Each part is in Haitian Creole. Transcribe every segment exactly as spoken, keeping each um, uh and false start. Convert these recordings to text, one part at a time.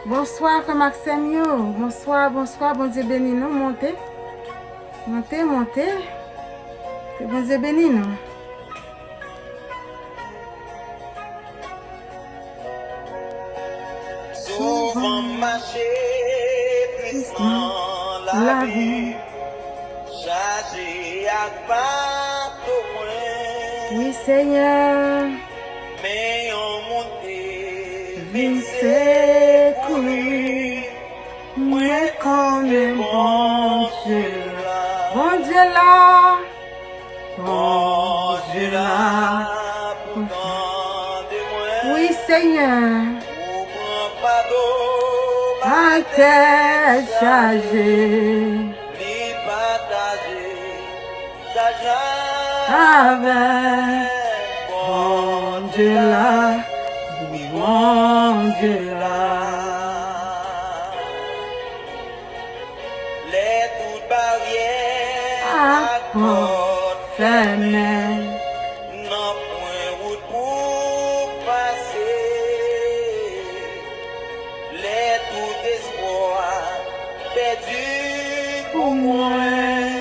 Bonswa, frè m ak sè m yo. Bonswa, bonswa. Bondye beni nou. Monte. Monte, monte. Ke Bondye beni nou. Souvan m mache tris nan lavi m, chaje ak fato mwen. Wi, Senyè. Men yon moun te vin sekouri. Mwen konnen Bondye la. Bondye la. Bondye la pou tande mwen. Wi, Senyè. Ou pran fado m atè chaje. Li pataje chaj la avè Bondye la. Wi, Bondye la. Lè tout baryè ak pòt fèmen, nanpwen wout pou pase. Lè tout espwa pèdi pou mwen,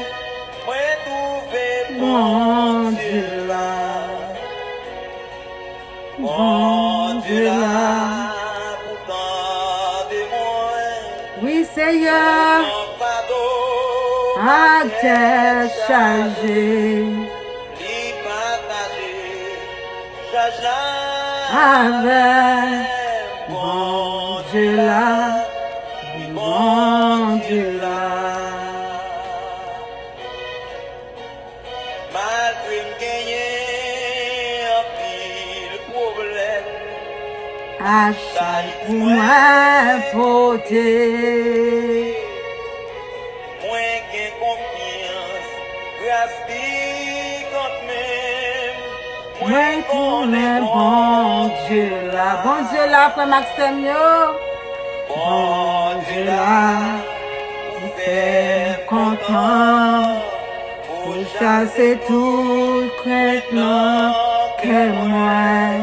mwen twouve Bondye la. Bondye la pou tande mwen. Wi, Senyè. Nan fado atè chaje. Li pataje chaj la avè Bondye la. Wi, Bondye la. Malgre m genyen anpil pwoblèm ak chay pou mwen pote, mwen gen konfyans gras li kanmenm. Mwen konnen Bondye la. Bondye la, frè m ak sè m yo. Bondye la pou fè m kontan, pou chase tout krent nan kè mwen.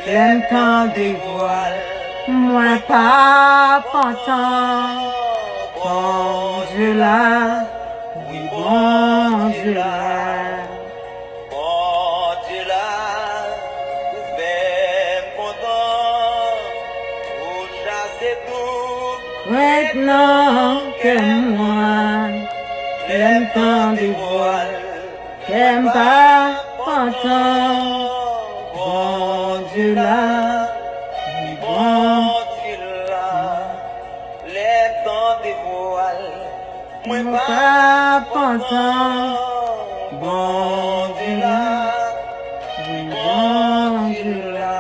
Lè m tande vwa l, mwen pa pantan. Bondye la, wi, Bondye la. Bondye la pou fè m kontan, pou chase tout krent nan kè mwen. Lè m tande vwa l, kè m pa pantan. Bondye la, wi, Bondye la. Lè m tande vwa l, mwen pa pantan. Bondye la, wi, Bondye la.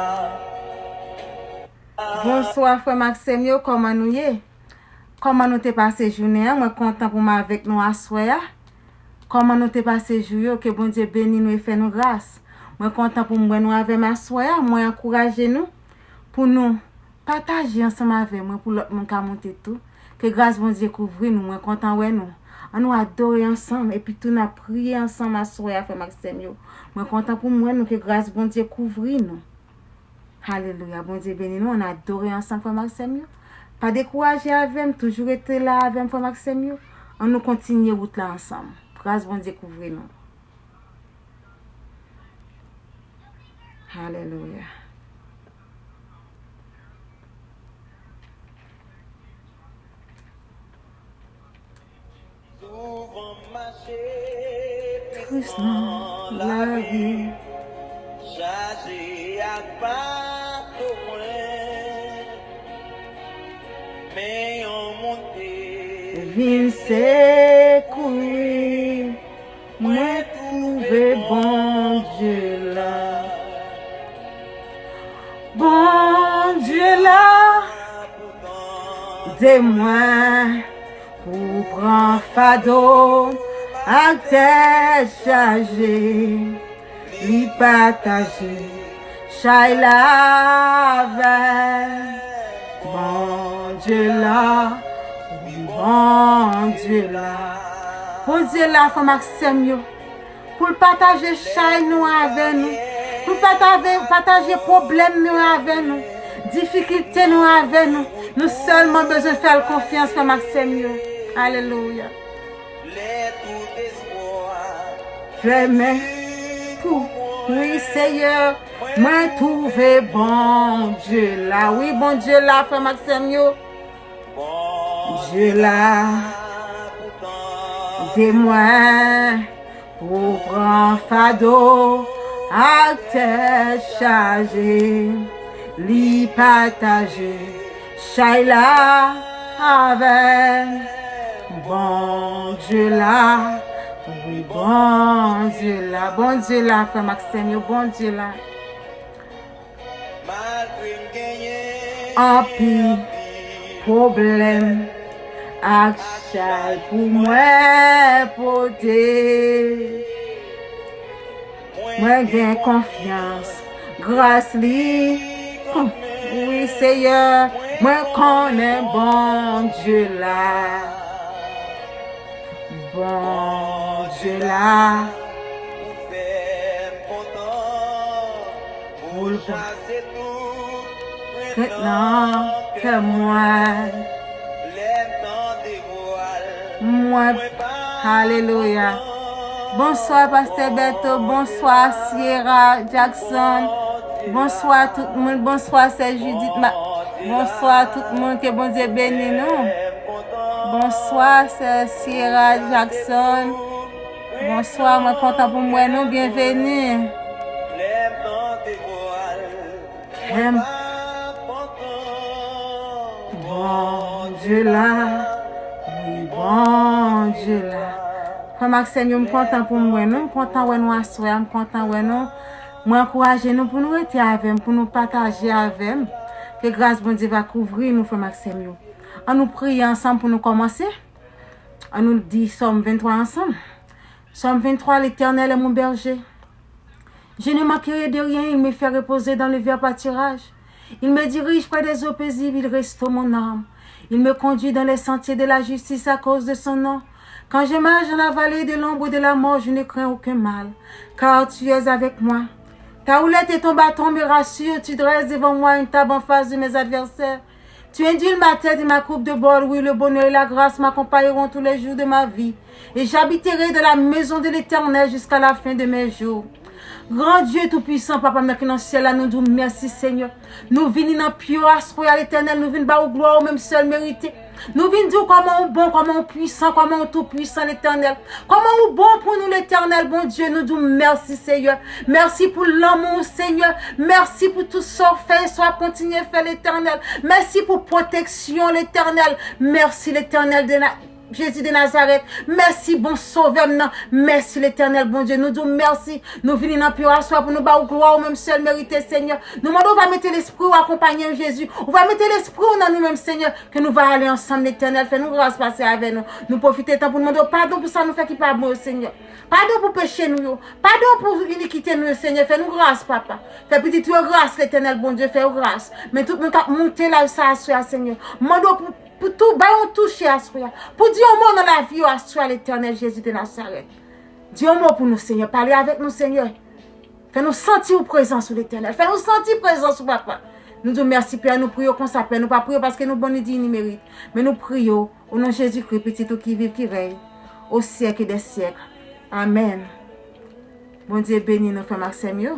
Bonswa, frè m ak sè m yo, kòman nou ye? Kòman nou te pase jounen an? Mwen kontan pou m avèk nou aswè a. Kòman nou te pase jou yo? Ke Bondye beni nou e fè nou gras. Mwen kontan pou m wè nou avè m aswè a. Mwen ankouraje nou pou nou pataje ansanm avè mwen pou lòt moun ka monte tou. Ke gras Bondye kouvri nou. Mwen kontan wè nou. An nou adore ansanm epi tou n ap priye ansanm aswè a, frè m ak sè m yo. Mwen kontan pou m wè nou. Ke gras Bondye kouvri nou. Alelouya. Bondye beni nou. Ann adore ansanm, frè m ak sè m yo. Pa dekouraje avè m. Toujou rete la avè m, frè m ak sè m yo. An nou kontinye wout la ansanm. Gras Bondye kouvri nou. Alelouya. Souvan m mache tris nan lari, chaje ak fato mwen. Men yon moun te vin sekouri, mwen twouve Bondye la. Bondye la de mwen pou pran fado ak tèt chaje. Li pataje chay la avè Bondye la, wi, Bondye la. Bondye la, frè m ak sè m yo, pou l pataje chay nou avè nou, pou l pataje, pataje pwoblèm nou avè nou, difikilte nou avè nou, Nou sèlman bezwen fè l konfyans, frè m ak sè m yo. Alelouya. Fèmen pou, wi, Seyè, mwen twouve Bondye la. Wi, Bondye la, frè m ak sè m yo. Bondye la, de mwen pou pran fado ak tèt chaje. Li pataje chay la avè m. Bondye la, wi, Bondye la, Bondye la, frè m ak sè m yo, Bondye la. Anpil pwoblèm ak chay pou mwen pote. Mwen gen konfyans, gras li. Wi, Seyè, mwen konnen Bondye la. Bondye la. Pou l pran krent nan kè mwen. Mwen, alelouya. Bonswa, pastè Bertho. Bonswa, Sierra Jackson. Bonswa, tout moun. Bonswa, sè Judith. Ma-, bonswa, tout moun. Ke Bondye beni nou. Bonswa, sè Sierra Jackson. Bonswa, mwen kontan pou m wè nou. Byenveni. Kè m. Bondye la. Wi, Bondye la. Frè m ak sè m yo, m kontan pou m wè nou. M kontan wè nou aswè a. M kontan wè nou. Mwen ankouraje nou pou nou rete avè m, pou nou pataje avè m. Ke gras Bondye va kouvri nou, frè m ak sè m yo. Ann nou priye ansanm pou nou kòmanse. Ann nou di Sòm venntwa ansanm. Sòm venntwa, L'Éternel est mon berger. Je ne manquerai de rien, il me fait reposer dans le vert pâturage. Il me dirige près des eaux paisibles, il restaure mon âme. Il me conduit dans les sentiers de la justice à cause de son nom. Quand je marche dans la vallée de l'ombre de la mort, je ne crains aucun mal, car tu es avec moi. Ta houlette et ton bâton me rassurent, tu dresses devant moi une table en face de mes adversaires. Tu induis ma tête et ma coupe déborde, oui, le bonheur et la grâce m'accompagneront tous les jours de ma vie, et j'habiterai dans la maison de l'Éternel jusqu'à la fin de mes jours. Gran Dye Toupisan, Papa m nan ki nan syèl la, nou di w mèsi, Senyè. Nou vini nan pye w aswè a, Letènèl, nou vin ba ou glwa ou menm sèl merite. Nou vin di w kòman ou bon, kòman ou pwisan, kòman ou toupwisan, Letènèl. Kòman ou bon pou nou, Letènèl, Bondye, nou di w mèsi, Seyè. Mèsi pou lanmou w, Senyè. Mèsi pou tout sa w fè e sa w ap kontinye fè, Letènèl. Mèsi pou pwoteksyon, Letènèl. Mèsi, Letènèl de Na-, Jezi de Nazarèt. Mèsi, bon Sovè m nan. Mèsi, Letènèl, Bondye. Nou di w mèsi. Nou vini nan pye w aswè pou nou ba w glwa ou menm sèl merite, Senyè. Nou mande w va mete lespri w akonpanye nou, Jezi. Ou va mete lespri w nan nou menm, Senyè. Ke nou va ale ansanm, Letènèl, fè nou gras pase avè nou. Nou pwofite tan pou nou mande w padon pou sa nou fè ki pa bon yo, Senyè. Padon pou peche nou yo. Padon pou inikite nou yo, Senyè. Fè nou gras, Papa. Fè pitit ou yo gras, Letènèl, Bondye, fè yo gras. Men tout moun k ap moute live sa aswè a, Senyè. Mande w pou, pou tou, bay yon touche aswè a. Pou di yon mo nan lavi yo aswè a, Letènèl, Jezi de Nazarèt. Di yon mo pou nou, Senyè. Pale avèk nou, Senyè. Fè nou santi w prezans ou, Letènèl. Fè nou santi prezans ou, Papa. Nou di w mèsi, Pè. Nou priye w konsa, Pè. Nou pa priye w paske nou bon ni diy ni merit. Men nou priye w o non Jezikri, Pitit ou ki viv, ki rèy o syèk dè syèk. Amèn. Bondye beni nou, frè m ak sè m yo.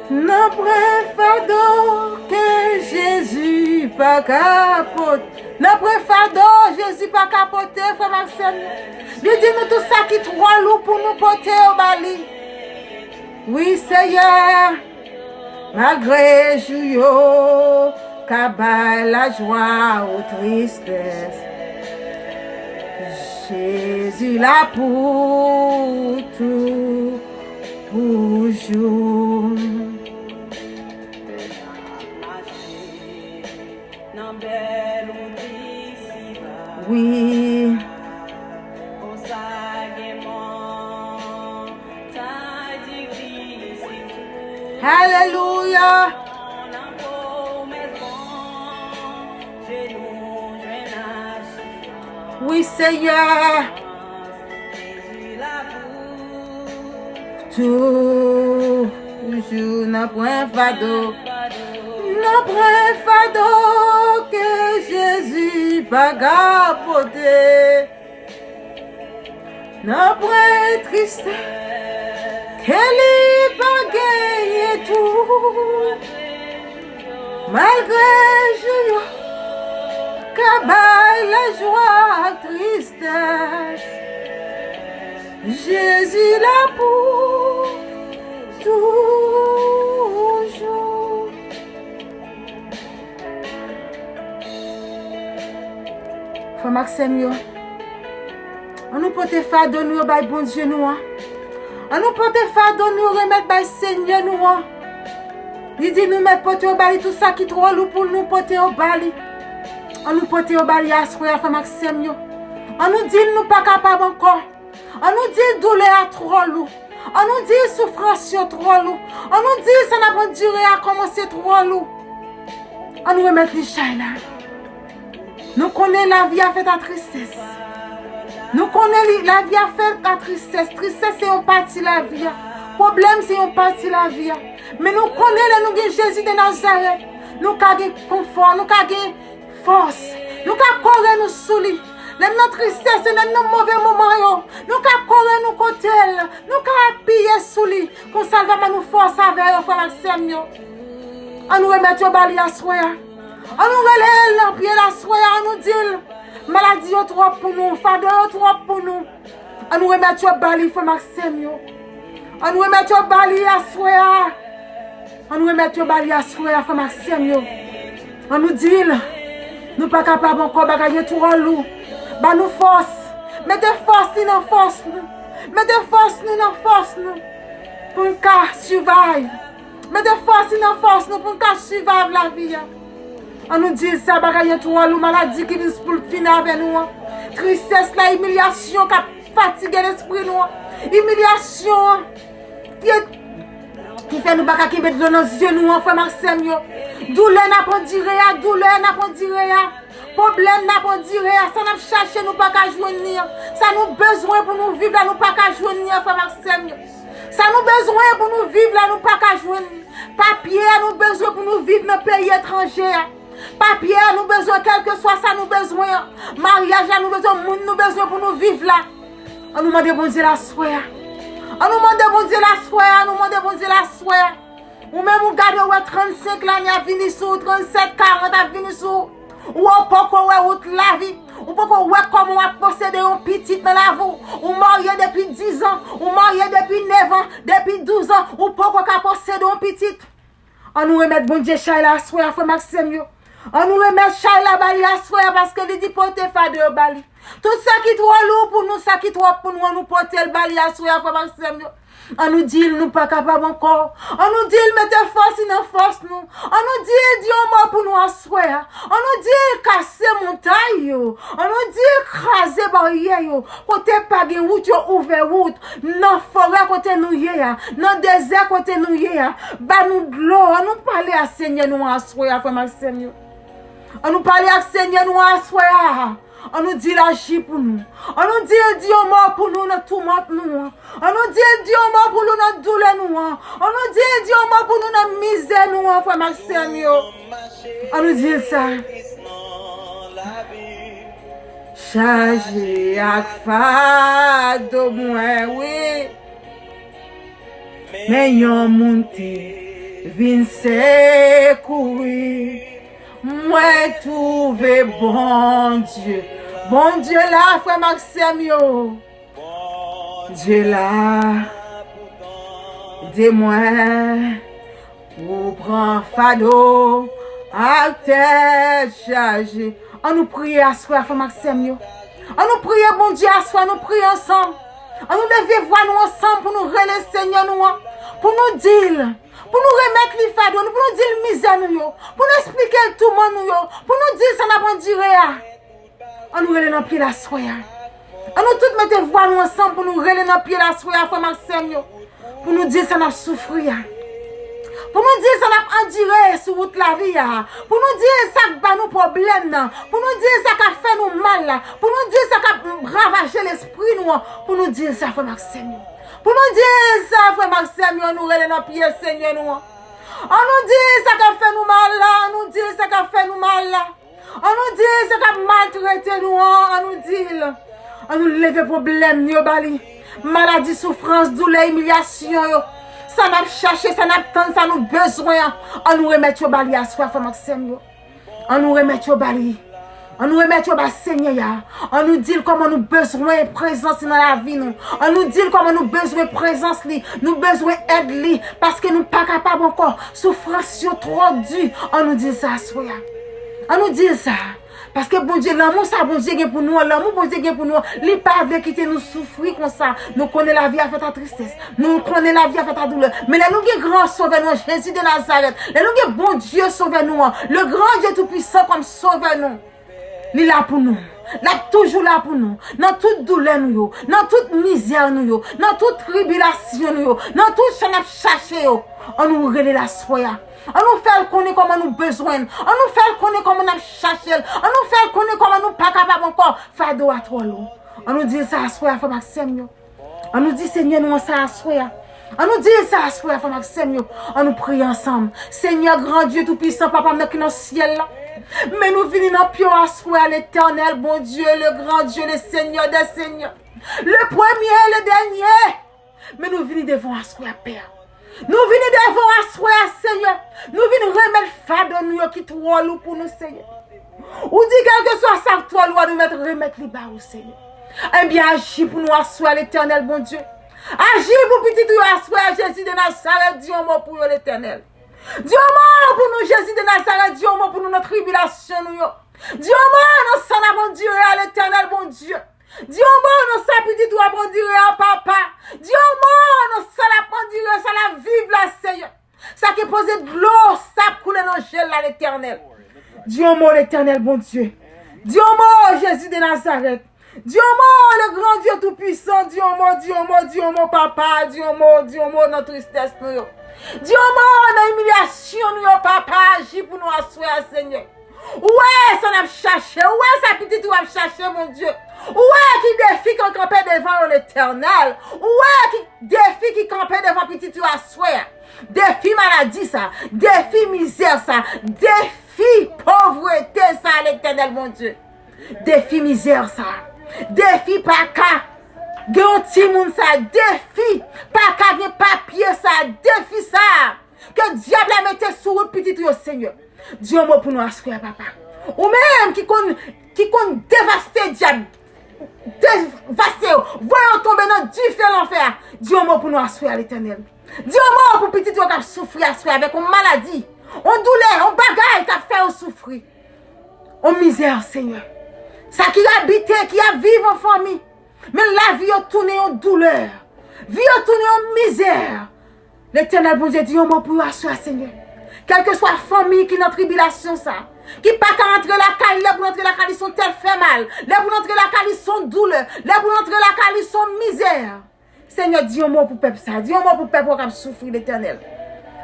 Nanpwen fado ke Jezi pa ka pote. Nanpwen fado Jezi pa ka pote, frè m ak sè m. Li di nou tout sa ki twò lou pou nou pote yo ba li. Wi, Seyè. Malgre jou yo ka bay lajwa ou tristès, Jezi la pou tou, toujou. Nan bèl wout isi ba. Wi. Konsa gen montay difisil tou. Alelouya. Nan pwomès bon, je nou Wi, Senyè. Toujou nan pran fado. Nan pran fado ke Jezi pa ka pote. Nan pran tristès ke li pa genyen tou. Malgre jou yo ka bay lajwa ak tristès, Jezi la pou toujou. Frè m ak sè m yo, ann nou pote fado nou yo bay Bondye nou an. Ann nou pote fado nou yo remèt bay Senyè nou an. Li di nou mèt pote yo ba li, tout sa ki twò lou pou nou pote yo ba li. Ann nou pote yo ba li aswè a, frè m ak sè m yo. Ann nou di l nou pa kapab ankò. Ann nou di l doulè a twò lou. Ann nou di l soufrans yo twò lou. Ann nou di l sa n ap andire a kòmanse twò lou. Ann nou remèt li chay la. Nou konnen lavi a fèt a tristès. Nou konnen li, lavi a fèt a tristès. Tristès se yon pati lavi a. Pwoblèm se yon pati lavi a. Men nou konnen lè nou gen Jezi de Nazarèt, nou ka gen konfò, nou ka gen fòs. Nou ka kore nou sou li. Lè n nan tristès yo, lè n nan move moman yo, nou ka kore nou kote l. Nou ka apiye sou li. Konsa l va ban nou fòs avè yo, frè m ak sè m yo. Ann nou remèt yo ba li aswè a. Ann nou rele l nan pye l aswè a, ann nou di l, maladi yo twòp pou nou, fado yo twòp pou nou. Ann nou remèt yo ba li, frè m ak sè m yo. Ann nou remèt yo ba li aswè a. Ann nou remèt yo ba li aswè a, frè m ak sè m yo. Ann nou di l, nou pa kapab ankò, bagay yo twò lou. Ba nou fòs. Mete fòs li nan fòs nou. Mete fòs nou nan fòs nou. Pou n ka survive. Mete fòs li nan fòs nou pou n ka survive lavi a. Ann nou di l sa, bagay yo twò lou, maladi ki vin pou l fini avè nou an. Tristès la, imilyasyon k ap fatige lespri nou an. Imilyasyon an ki, ki fè nou pa ka kenbe dlo nan zye nou an, frè m ak sè m yo. Doulè n ap andire a, doulè n ap andire a. Pwoblèm n ap andire a, sa n ap chache nou pa ka jwenn li an. Sa nou bezwen pou nou viv la, nou pa ka jwenn li an, frè m ak sè m yo. Sa nou bezwen pou nou viv la, nou pa ka jwenn li. Papye a nou bezwen pou nou viv nan peyi etranje a. Papye a nou bezwen, kèlkeswa sa nou bezwen an. Maryaj la nou bezwen, moun nou bezwen pou nou viv la. Ann nou mande Bondye l aswè a. Ann nou mande Bondye l aswè a, ann nou mande Bondye l aswè a. Ou menm ou gade ou wè trannsenk lane ap vini sou ou, trannsèt, karant ap vini sou ou. Ou wè ou poko wè wout lavi. Ou poko wè kòman w ap posede yon pitit nan lavi w. Ou marye depi diz an, ou marye depi nèf an, depi douz an, ou poko ka posede yon pitit. Ann nou remèt Bondye chay la aswè a, frè m ak sè m yo. Ann nou remèt chay la ba li aswè a, paske li di pote fado yo ba li. Tout sa ki twò lou pou nou, sa ki twòp pou nou, ann nou pote l ba li aswè a, frè m ak sè m yo. Ann nou di l nou pa kapab ankò. Ann nou di l mete fòs li nan fòs nou. Ann nou di l di yon mo pou nou aswè a. Ann nou di l kase montay yo. Ann nou di l kraze baryè yo. Kote pa gen wout, yo ouvè wout. Nan forè kote nou ye a, nan dezè kote nou ye a, ba nou dlo. Ann nou pale a Senyè nou an aswè a, frè m ak sè m yo. Ann nou pale ak Senyè nou an aswè a. Ann nou di l aji pou nou. Ann nou di l di yon mo pou nou nan toumant nou an. Ann nou di l di yon mo pou nou nan doulè nou an. Ann nou di l di yon mo pou nou nan mizè nou an, frè m ak sè m yo. Ann nou di l sa. Chaje ak fado mwen, wi. Men yon moun te vin sekouri. Mwen twouve Bondye. Bondye la, frè m ak sè m yo. Bondye la. De mwen. Ou pran fado ak tèt chaje. Ann nou priye aswè a, frè m ak sè m yo. Ann nou priye Bondye aswè a, ann nou priye ansanm. Ann nou leve vwa nou ansanm pou nou rele Senyè nou an. Pou nou di l, pou nou remèt li fado nou, pou nou di l mizè nou yo. Pou nou esplike l touman nou yo. Pou nou di l sa n ap andire a. Ann nou rele nan pye l aswè a. Ann nou tout mete vwa nou ansanm pou nou rele nan pye l aswè a, frè m ak sè m yo. Pou nou di l sa n ap soufri a. Pou nou di l sa n ap andire sou wout lavi a, pou nou di l sa k ba nou pwoblèm nan, pou nou di l sa k ap fè nou mal la, pou nou di l sa k ap ravaje lespri nou an, pou nou di l sa, frè m ak sè m yo. Pou nou di l sa, frè m ak sè m yo, nou rele nan pye Senyè nou an. An nou di l sa k ap fè nou mal la, an nou di l sa k ap fè nou mal la. An nou di l sa k ap maltrete nou an, an nou di l. An nou leve pwoblèm yo ba li. Maladi, soufrans, doulè, imilyasyon yo. Sa n ap chache, sa n ap tann, sa nou bezwen an. An nou remèt yo ba li aswè, frè m ak sè m yo. An nou remèt yo ba li. An nou remèt yo ba Senyè a. An nou di l kòman nou bezwen prezans li nan lavi nou. An nou di l kòman nou bezwen prezans li. Nou bezwen èd li. Paske nou pa kapab ankò. Soufrans yo twò di. An nou di l sa aswè a. An nou di l sa. Paske Bondye, lanmou sa Bondye gen pou nou an, lanmou Bondye gen pou nou an, li pa vle kite nou soufri konsa. Nou konnen lavi a fèt a tristès. Nou konnen lavi a fèt a doulè. Men lè nou gen gran Sovè nou an, Jezi de Nazarèt, lè nou gen Bondye Sovè nou an, le grand Dieu tout-puissant kòm Sovè nou, li la pou nou. L ap toujou la pou nou. Nan tout doulè nou yo, nan tout mizè nou yo, nan tout tribilasyon nou yo, nan tout sa n ap chache yo, an nou rele l aswè a. An nou fè l konnen kòman nou bezwen l. An nou fè l konnen kòman n ap chache l. An nou fè l konnen kòman nou pa kapab ankò. Fado a twò lou. An nou di l sa aswè a, frè m ak sè m yo. An nou di Senyè nou an sa aswè a. An nou di l sa aswè a, frè m ak sè m yo. An nou priye ansanm. Senyè, gran Dye toupisan, Papa m nan ki nan syèl la. Men nou vini nan pye w aswè a, Letènèl, Bondye, le grand Dieu, le Seigneur des seigneurs. Le premier et le dernier. Men nou vini devan w aswè a, Pè. Nou vini devan w aswè a, Senyè. Nou vin remèt fado nou yo ki twò lou pou nou, Senyè. Ou di kèlkeswa sa k twò lou a, nou mèt remèt li ba ou, Senyè. Ebyen, aji pou nou aswè a, Letènèl Bondye. Aji pou pitit ou yo aswè a, Jezi de Nazarèt, di yon mo pou yo, Letènèl. Di yon mo pou nou, Jezi de Nazarèt, di yon mo pou nou nan tribilasyon nou yo. Di yon mo nan sa n ap andire a, Letènèl Bondye. Di yon mo nan sa pitit ou ap andire a, Papa. Di yon mo nan sa l ap andire, sa l ap viv la, Senyè. Sa ki poze dlo, sa ap koule nan je l la, Letènèl. Di yon mo, Letènèl Bondye. Di yon mo, Jezi de Nazarèt. Di yon mo, le grand Dieu tout-puissant. Di yon mo, di yon mo, di yon mo, Papa. Di yon mo, di yon mo nan tristès nou yo. Di yon mo nan imilyasyon nou yo, Papa. Aji pou nou aswè a, Senyè. Ou wè sa n ap chache, ou wè sa pitit ou ap chache, Bondye. Ou wè ki defi k ap kanpe devan yo, Letènèl. Ou wè ki defi ki kanpe devan pitit ou aswè a. Defi maladi sa, defi mizè sa, defi povrete sa, Letènèl Bondye. Defi mizè sa, defi pa ka gen yon timoun sa, defi pa ka gen papye sa, defi sa. Ke dyab la mete sou wout pitit ou yo, Senyè. Di yon mo pou nou aswè a, Papa. Ou menm ki konn, ki konn devaste dyab, devaste yo, voye yo tonbe nan dife lanfè a. Di yon mo pou nou aswè a, Letènèl. Di yon mo pou pitit ou yo k ap soufri aswè a avèk yon maladi, yon doulè, yon bagay k ap fè yo soufri, yon mizè, Senyè. Sa ki abite, ki ap viv an fanmi. Men lavi yo tounen yon doulè. Vi yo tounen yon mizè. Letènèl Bondye, di yon mo pou yo aswè a, Senyè. Kèlkeswa fanmi ki nan tribilasyon sa, ki pa ka antre lakay li, lè pou l antre lakay li, se yon tèt fè mal. Lè pou l antre lakay li, se yon doulè. Lè pou l antre lakay li, se yon mizè. Senyè, di yon mo pou pèp sa. Di yon mo pou pèp ou k ap soufri, Letènèl.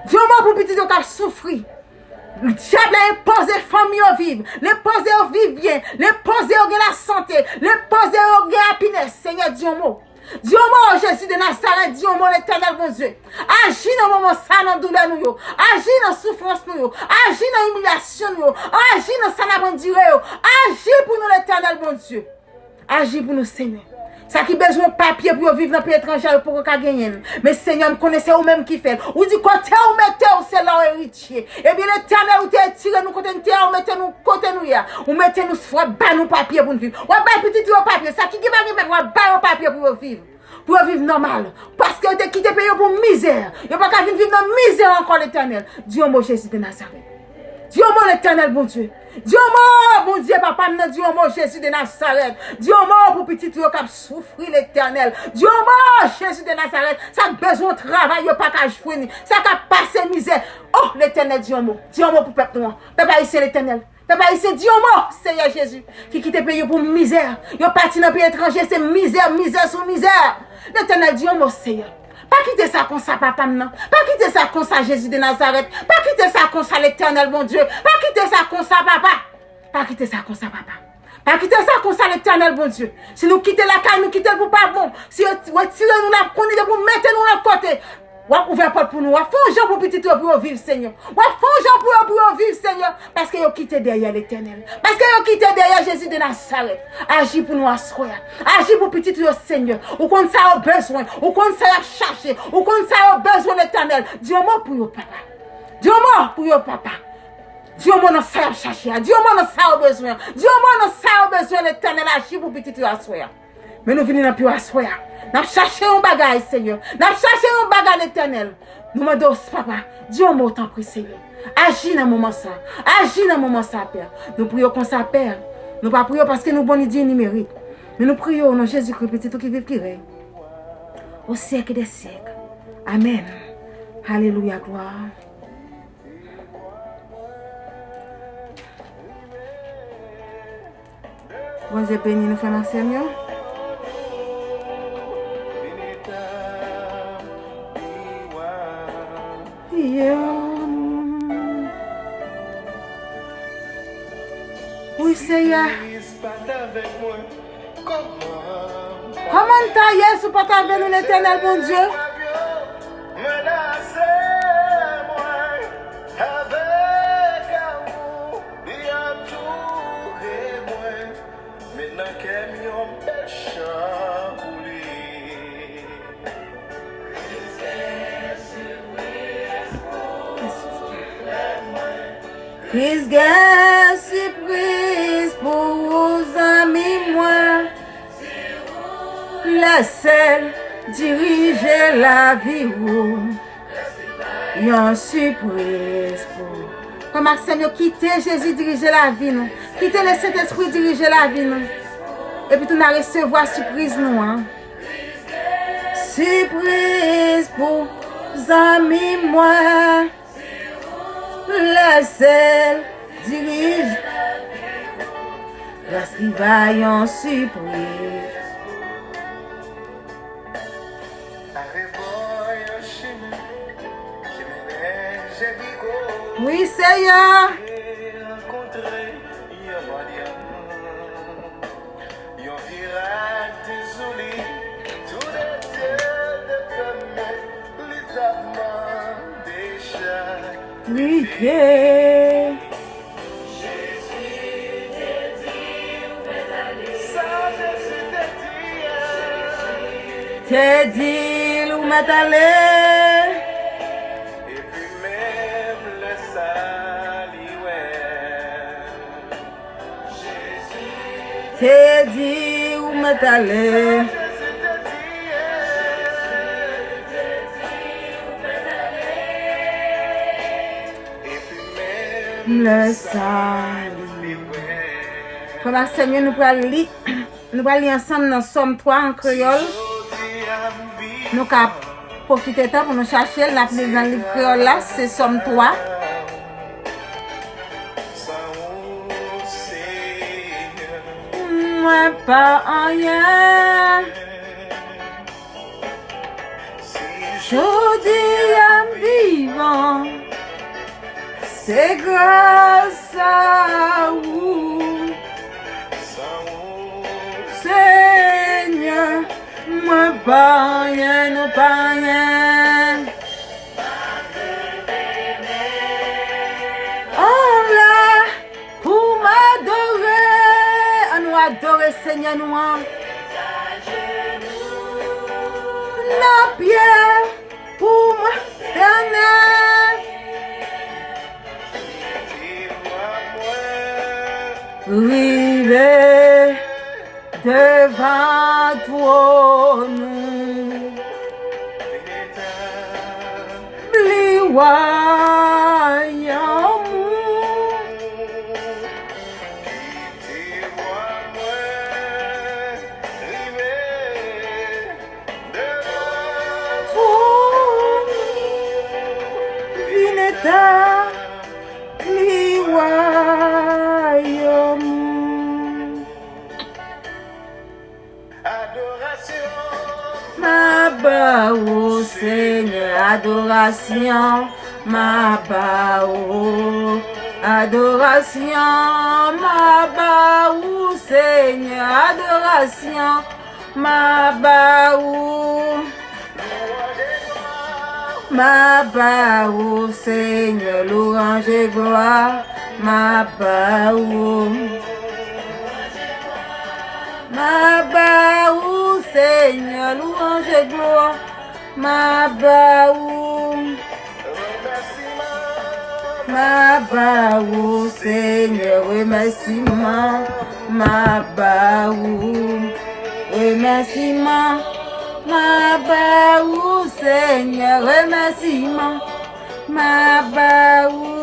Di yon mo pou pitit ou k ap soufri. Dyab la enpoze fanmi yo viv. L enpoze yo viv byen. L enpoze yo gen lasante. L enpoze yo gen apinès. Senyè, di yon mo. Di yon mo, Jezi de Nazarèt, di yon mo, Letènèl Bondye. Aji nan moman sa nan doulè nou yo. Aji nan soufrans nou yo. Aji nan imilyasyon nou yo. Aji nan sa n ap andire yo. Aji pou nou, Letènèl Bondye. Aji pou nou, Senyè. Sa ki bezwen papye pou yo viv nan peyi etranje a, yo poko ka genyen l. Men, Senyè, m konnen se ou menm ki fè l. Ou di, kote ou mete w, se la w eritye. Ebyen, Letènèl, ou te etire nou kote n te ye a, ou mete nou kote nou ye a. Ou mete nou, w ap ba nou papye pou n viv. W ap bay pitit ou yo papye. Sa ki gen pa gen papye, w ap ba yo papye pou yo viv. Pou yo viv nòmal. Paske yo te kite peyi yo pou mizè. Yo pa ka vin viv nan mizè ankò, Letènèl. Di yon mo, Jezi de Nazarèt. Di yon mo, Letènèl Bondye. Di yon mo, Bondye, Papa m nan, di yon mo, Jezi de Nazarèt. Di yon mo pou pitit ou yo k ap soufri, Letènèl. Di yon mo, Jezi de Nazarèt. Sa k bezwen yon travay, yo pa ka jwenn li. Sa k ap pase mizè. Oh, Letènèl, di yon mo. Di yon mo pou pèp nou an. Pèp ayisyen, Letènèl. Pèp ayisyen, di yon mo, Seyè Jezi, ki kite peyi yo pou mizè. Yo pati nan peyi etranje, se mizè, mizè sou mizè. Letènèl, di yon mo, Seyè. Pa kite sa konsa, papa m nan. Pa kite sa konsa, Jezi de Nazarèt. Pa kite sa konsa, Letènèl Bondye. Pa kite sa konsa, papa. Pa kite sa konsa, papa. Pa kite sa konsa, Letènèl Bondye. Si nou kite lakay, nou kite l pou pa bon. Si yo retire nou, n ap konnen depi w mete nou lòt kote. W ap ouvè pòt pou nou. W ap fè yon jan pou pitit yo, pou yo viv, Senyè. W ap fè yon jan pou yo, pou yo viv, Senyè. Paske yo kite dèyè, Letènèl. Paske yo kite dèyè, Jezi de Nazarèt. Aji pou nou aswè a. Aji pou pitit yo, Senyè. Ou konn sa yo bezwen. Ou konn sa y ap chache. Ou konn sa yo bezwen, Letènèl. Di yon mo pou yo, papa. Di yon mo pou yo, papa. Di yon mo nan sa y ap chache a. Di yon mo nan sa yo bezwen an. Di yon mo nan sa yo bezwen, Letènèl. Aji pou pitit yo aswè a. Men nou vini nan pye w aswè a. N ap chache yon bagay, Senyè. N ap chache yon bagay, Letènèl. Nou mande w, papa, di yon mo, tanpri, Senyè. Aji nan moman sa. Aji nan moman sa, Pè. Nou priye w konsa, Pè. Nou pa priye w paske nou bon, ni diy, ni merit. Men nou priye w o non Jezikri, Pitit ou ki viv, ki rèy o syèk dè syèk. Amèn. Alelouya, glwa. Bondye beni nou, frè m ak sè m yo. Yo. Wi, Seyè. Kòman n ta ye si w pa t avè nou, Letènèl Bondye? Menase mwen avèk amou li antoure mwen, men nan kè m yon pèchan pou li. Kris gen sipriz pou ou, zanmi mwen. Lè sèl dirije lavi ou. Yon sipriz pou ou. Frè m ak sè m yo, kite Jezi dirije lavi nou. Kite Lesentespri dirije lavi nou. Epi tou n a resevwa sipriz nou an. Sipriz pou zanmi mwen. Lè sèl dirije. Gras li ba yon sipriz. Wi, Seyè. Yon viray te sou li, tou de zye te fèmen, li t ap mande chak priye. Sa Jezi te di a. Te di l ou mèt ale. Epi menm lè sa li wè. Te di ou mèt ale. Lè sa li. Frè m ak sè m yo, nou pral li, nou pral li ansanm nan Sòm twa an kreyòl. Nou ka pwofite tan pou nou chache l, n ap li l nan liv kreyòl la, se Sòm twa. Mwen pa anyen. Jodi a m vivan, se gras a ou. Senyè, mwen pa anyen, nou pa anyen. Anla pou m adore. Ann nou adore Senyè nou an. Nan pye pou mwen, Letènèl. Rive devan twòn ou. Li wayòm ou. Twòn ou. Vin etabli wayòm ou. Adorasyon. M a ba Ou, Senyè, adorasyon, m ap ba ou. Adorasyon, m ap ba ou, Senyè, adorasyon, m ap ba ou. M ap ba ou, Senyè, louwanj e glwa, m ap ba ou. M ap ba ou, Senyè, louwanj e glwa, m ap ba ou. M ap ba ou, Senyè, remèsiman, m ap ba ou. Remèsiman, m ap ba ou, Senyè, remèsiman, m ap ba ou.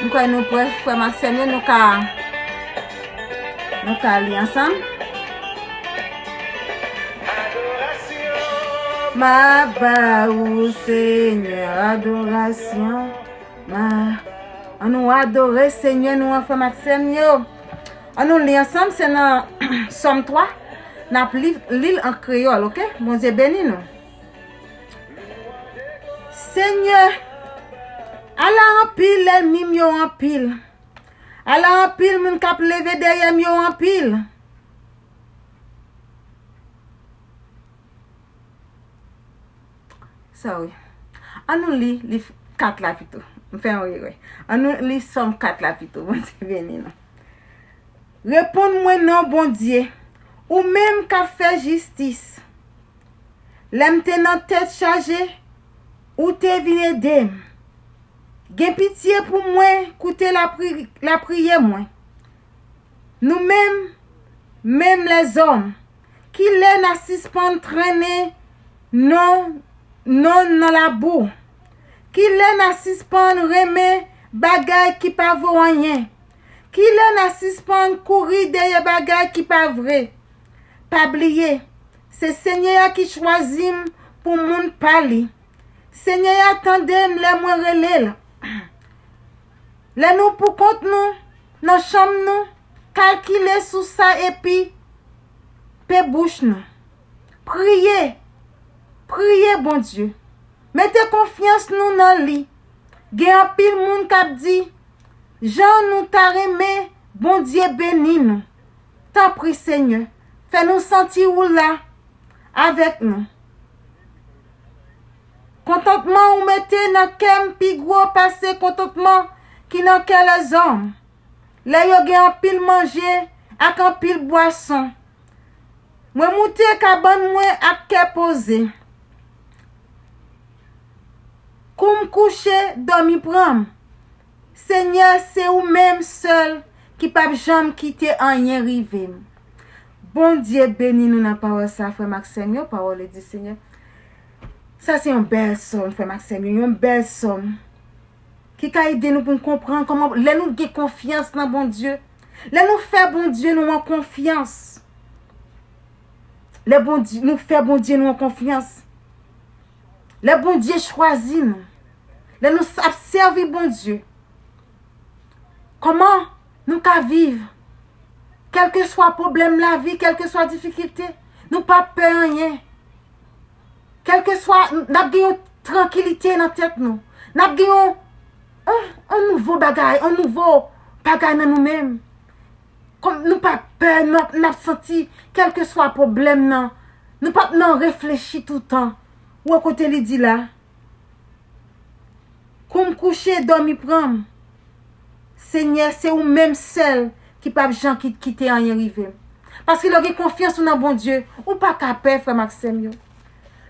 M kwè nou prè, frè m ak sè m yo, nou ka, nou ka li ansanm. M ap ba ou, Senyè, adorasyon. M a, ann nou adore Senyè nou an, frè m ak sè m yo. Ann nou li ansanm, se nan Sòm twa. N ap li, li l an kreyòl, oke? Bondye beni nou. Senyè, ala anpil lènmi m yo anpil. Ala anpil moun k ap leve dèyè m yo anpil. Sorry. Ann nou li, li kat la pito. M fè yon erè. Ann nou li Sòm kat la pito. Bondye beni nou. Reponn mwen non, Bondye, ou menm k ap fè jistis. Lè m te nan tèt chaje, ou te vin ede m. Gen pitye pou mwen, koute lapri, lapriyè mwen. Nou menm, menm lèzòm, kilè n a sispann trennen non, non nan labou? Kilè n a sispann renmen bagay ki pa vo anyen? Kilè n a sispann kouri dèyè bagay ki pa vre? Pa bliye, se Senyè a ki chwazi m pou moun pa li. Senyè a tande m lè mwen rele l. Lè nou poukont nou, nan chanm nou, kalkile sou sa epi pe bouch nou. Priye, priye Bondye. Mete konfyans nou nan li. Gen anpil moun k ap di, jan nou ta renmen Bondye beni nou. Tanpri, Senyè, fè nou santi ou la avèk nou. Kontantman ou mete nan kè m pi gwo pase kontantman ki nan kè lèzòm. Lè yo gen anpil manje ak anpil bwason. Mwen moute kabann mwen ak kè poze. Kou m kouche, dòmi pran m. Senyè, se ou menm sèl ki p ap janm kite anyen rive m. Bondye beni nou nan pawòl sa, frè m ak sè m yo, pawòl di Senyè. Sa se yon bèl sòm, frè m ak sè m yo, yon bèl sòm ki ka ede nou pou n konprann kòman, lè nou gen konfyans nan Bondye, lè nou fè Bondye nou an konfyans, lè Bondye, nou fè Bondye nou an konfyans, lè Bondye chwazi nou, lè nou ap sèvi Bondye, kòman nou ka viv? Kèlkeswa pwoblèm lavi, kèlkeswa difikilte, nou p ap pè anyen. Kèlkeswa, n ap gen yon trankilite nan tèt nou. N ap gen yon, yon, yon nouvo bagay, yon nouvo bagay nan nou menm. Kòm nou p ap pè, n ap, n ap santi kèlkeswa pwoblèm nan. Nou p ap nan reflechi toutan. Ou wè kote li di la? Kou m kouche, dòmi pran m. Senyè, se ou menm sèl ki p ap jan ki, kite anyen rive m. Paske lè w gen konfyans ou nan Bondye, ou pa ka pè, frè m ak sè m yo.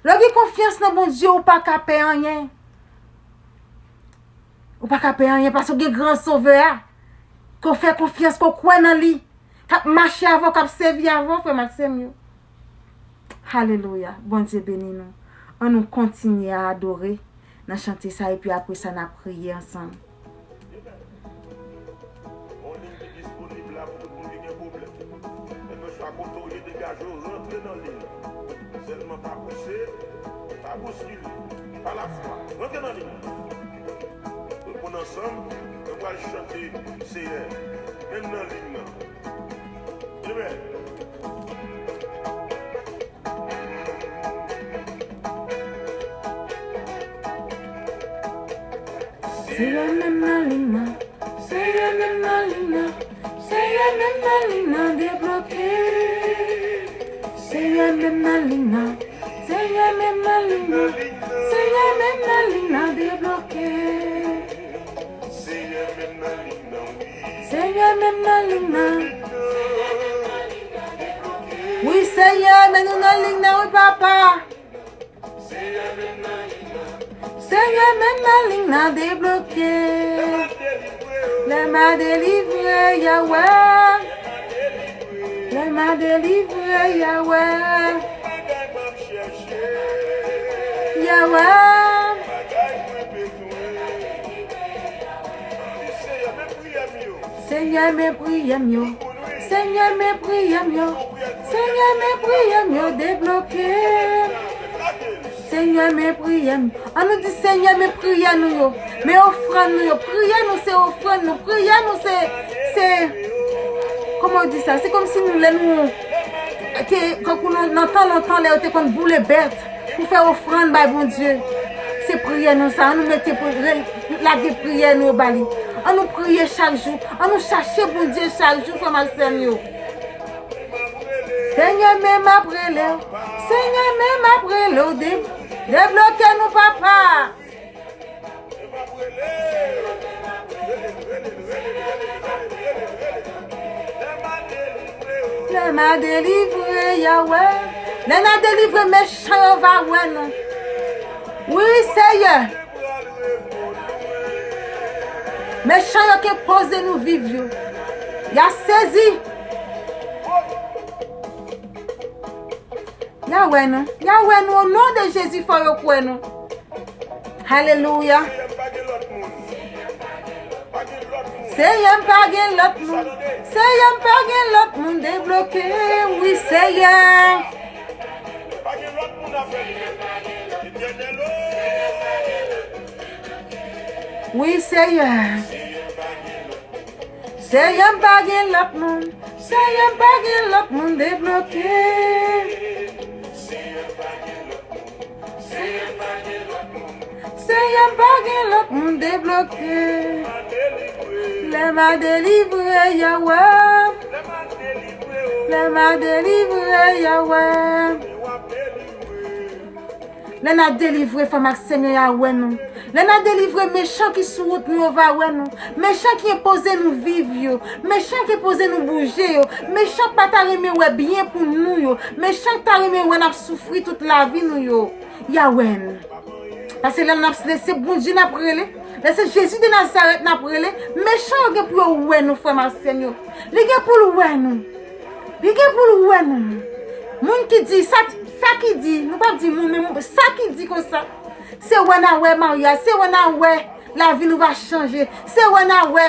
Lè w gen konfyans nan Bondye, ou pa ka pè anyen. Ou pa ka pè anyen paske w gen gran Sovè a. Ke w fè konfyans, ke w kwè nan li. K ap mache avè w, k ap sèvi avè w, frè m ak sè m yo. Alelouya. Bondye beni nou. Ann nou kontinye a adore nan chante sa, epi apre sa, n a priye ansanm. Yon liy ki disponib la pou tout moun ki gen pwoblèm. Kèlkeswa kote w ye, degaje w, rantre nan liy la. Sèlman pa pouse, pa bouskile. Pa lafwa, rantre nan liy la. Ansanm, nou pral chante Seyè, menm nan liy nan. Amen. Seyè, menm nan liy nan. Seyè, menm nan liy nan. Seyè, menm nan liy nan, debloke. Seyè, menm nan liy nan. Seyè, menm nan liy nan. Seyè, menm nan liy nan, debloke. Seyè, menm nan liy nan, wi. Seyè, menm nan liy nan. Wi, Seyè, men nou nan liy nan, wi, papa. Seyè, menm nan liy nan, debloke. Lè m a delivre, Yahweh. Lè m a delivre, Yahweh. Yahweh. Senyè, men priyè m yo. Senyè, men priyè m yo. Senyè, men priyè m yo. Senyè, men priyè m yo, debloke. Senyè, men priyè m. Ann nou di, Senyè, men priyè nou yo. Men ofrann nou yo. Priyè nou se ofrann nou. Priyè nou se, se, kòman yo di sa? Se kòmsi nou, lè nou te, kankou nan, nan tan lontan, lè yo te konn boule bèt pou fè ofrann bay Bondye. Se priyè nou sa. Ann nou mete pou, re-, lage priyè nou yo ba li. Ann nou priye chak jou. Ann nou chache Bondye chak jou, frè m ak sè m yo. Senyè, men m ap rele w. Senyè, men m ap rele w. De-, debloke nou, papa. Lè m a delivre, Yahweh. Lè n a delivre, mechan yo va wè nou. Wi, Seyè. Mechan yo ki enpoze nou viv yo. Y a sezi. Y a wè nou. Y a wè nou. O non de Jezi, fò yo kwè nou. Alelouya. Seyè, m pa gen lòt moun. Seyè, m pa gen lòt moun. Debloke, wi, Seyè. Wi, Seyè. Seyè, m pa gen lòt moun. Seyè, m pa gen lòt moun. Debloke. Senyè, m pa gen lòt moun, debloke. Lè m a delivre, Yahweh. Lè m a delivre, Yahweh. Lè n a delivre, frè m ak sè m yo, y a wè nou. Lè n a delivre, mechan ki sou wout nou yo va wè nou. Mechan ki enpoze nou viv yo. Mechan ki enpoze nou bouje yo. Mechan pa ta renmen wè byen pou nou yo. Mechan ta renmen wè n ap soufri tout lavi nou yo. Y a wè n. Paske lè n ap, lè se Bondye n ap rele, lè se Jezi de Nazarèt n ap rele, mechan yo gen pou yo wè nou, frè m ak sè m yo. Li gen pou l wè nou. Li gen pou l wè nou. Moun ki di, sa, sa ki di, nou p ap di moun, men moun, sa ki di konsa, se wè n a wè maryaj, se wè n a wè lavi nou va chanje, se wè n a wè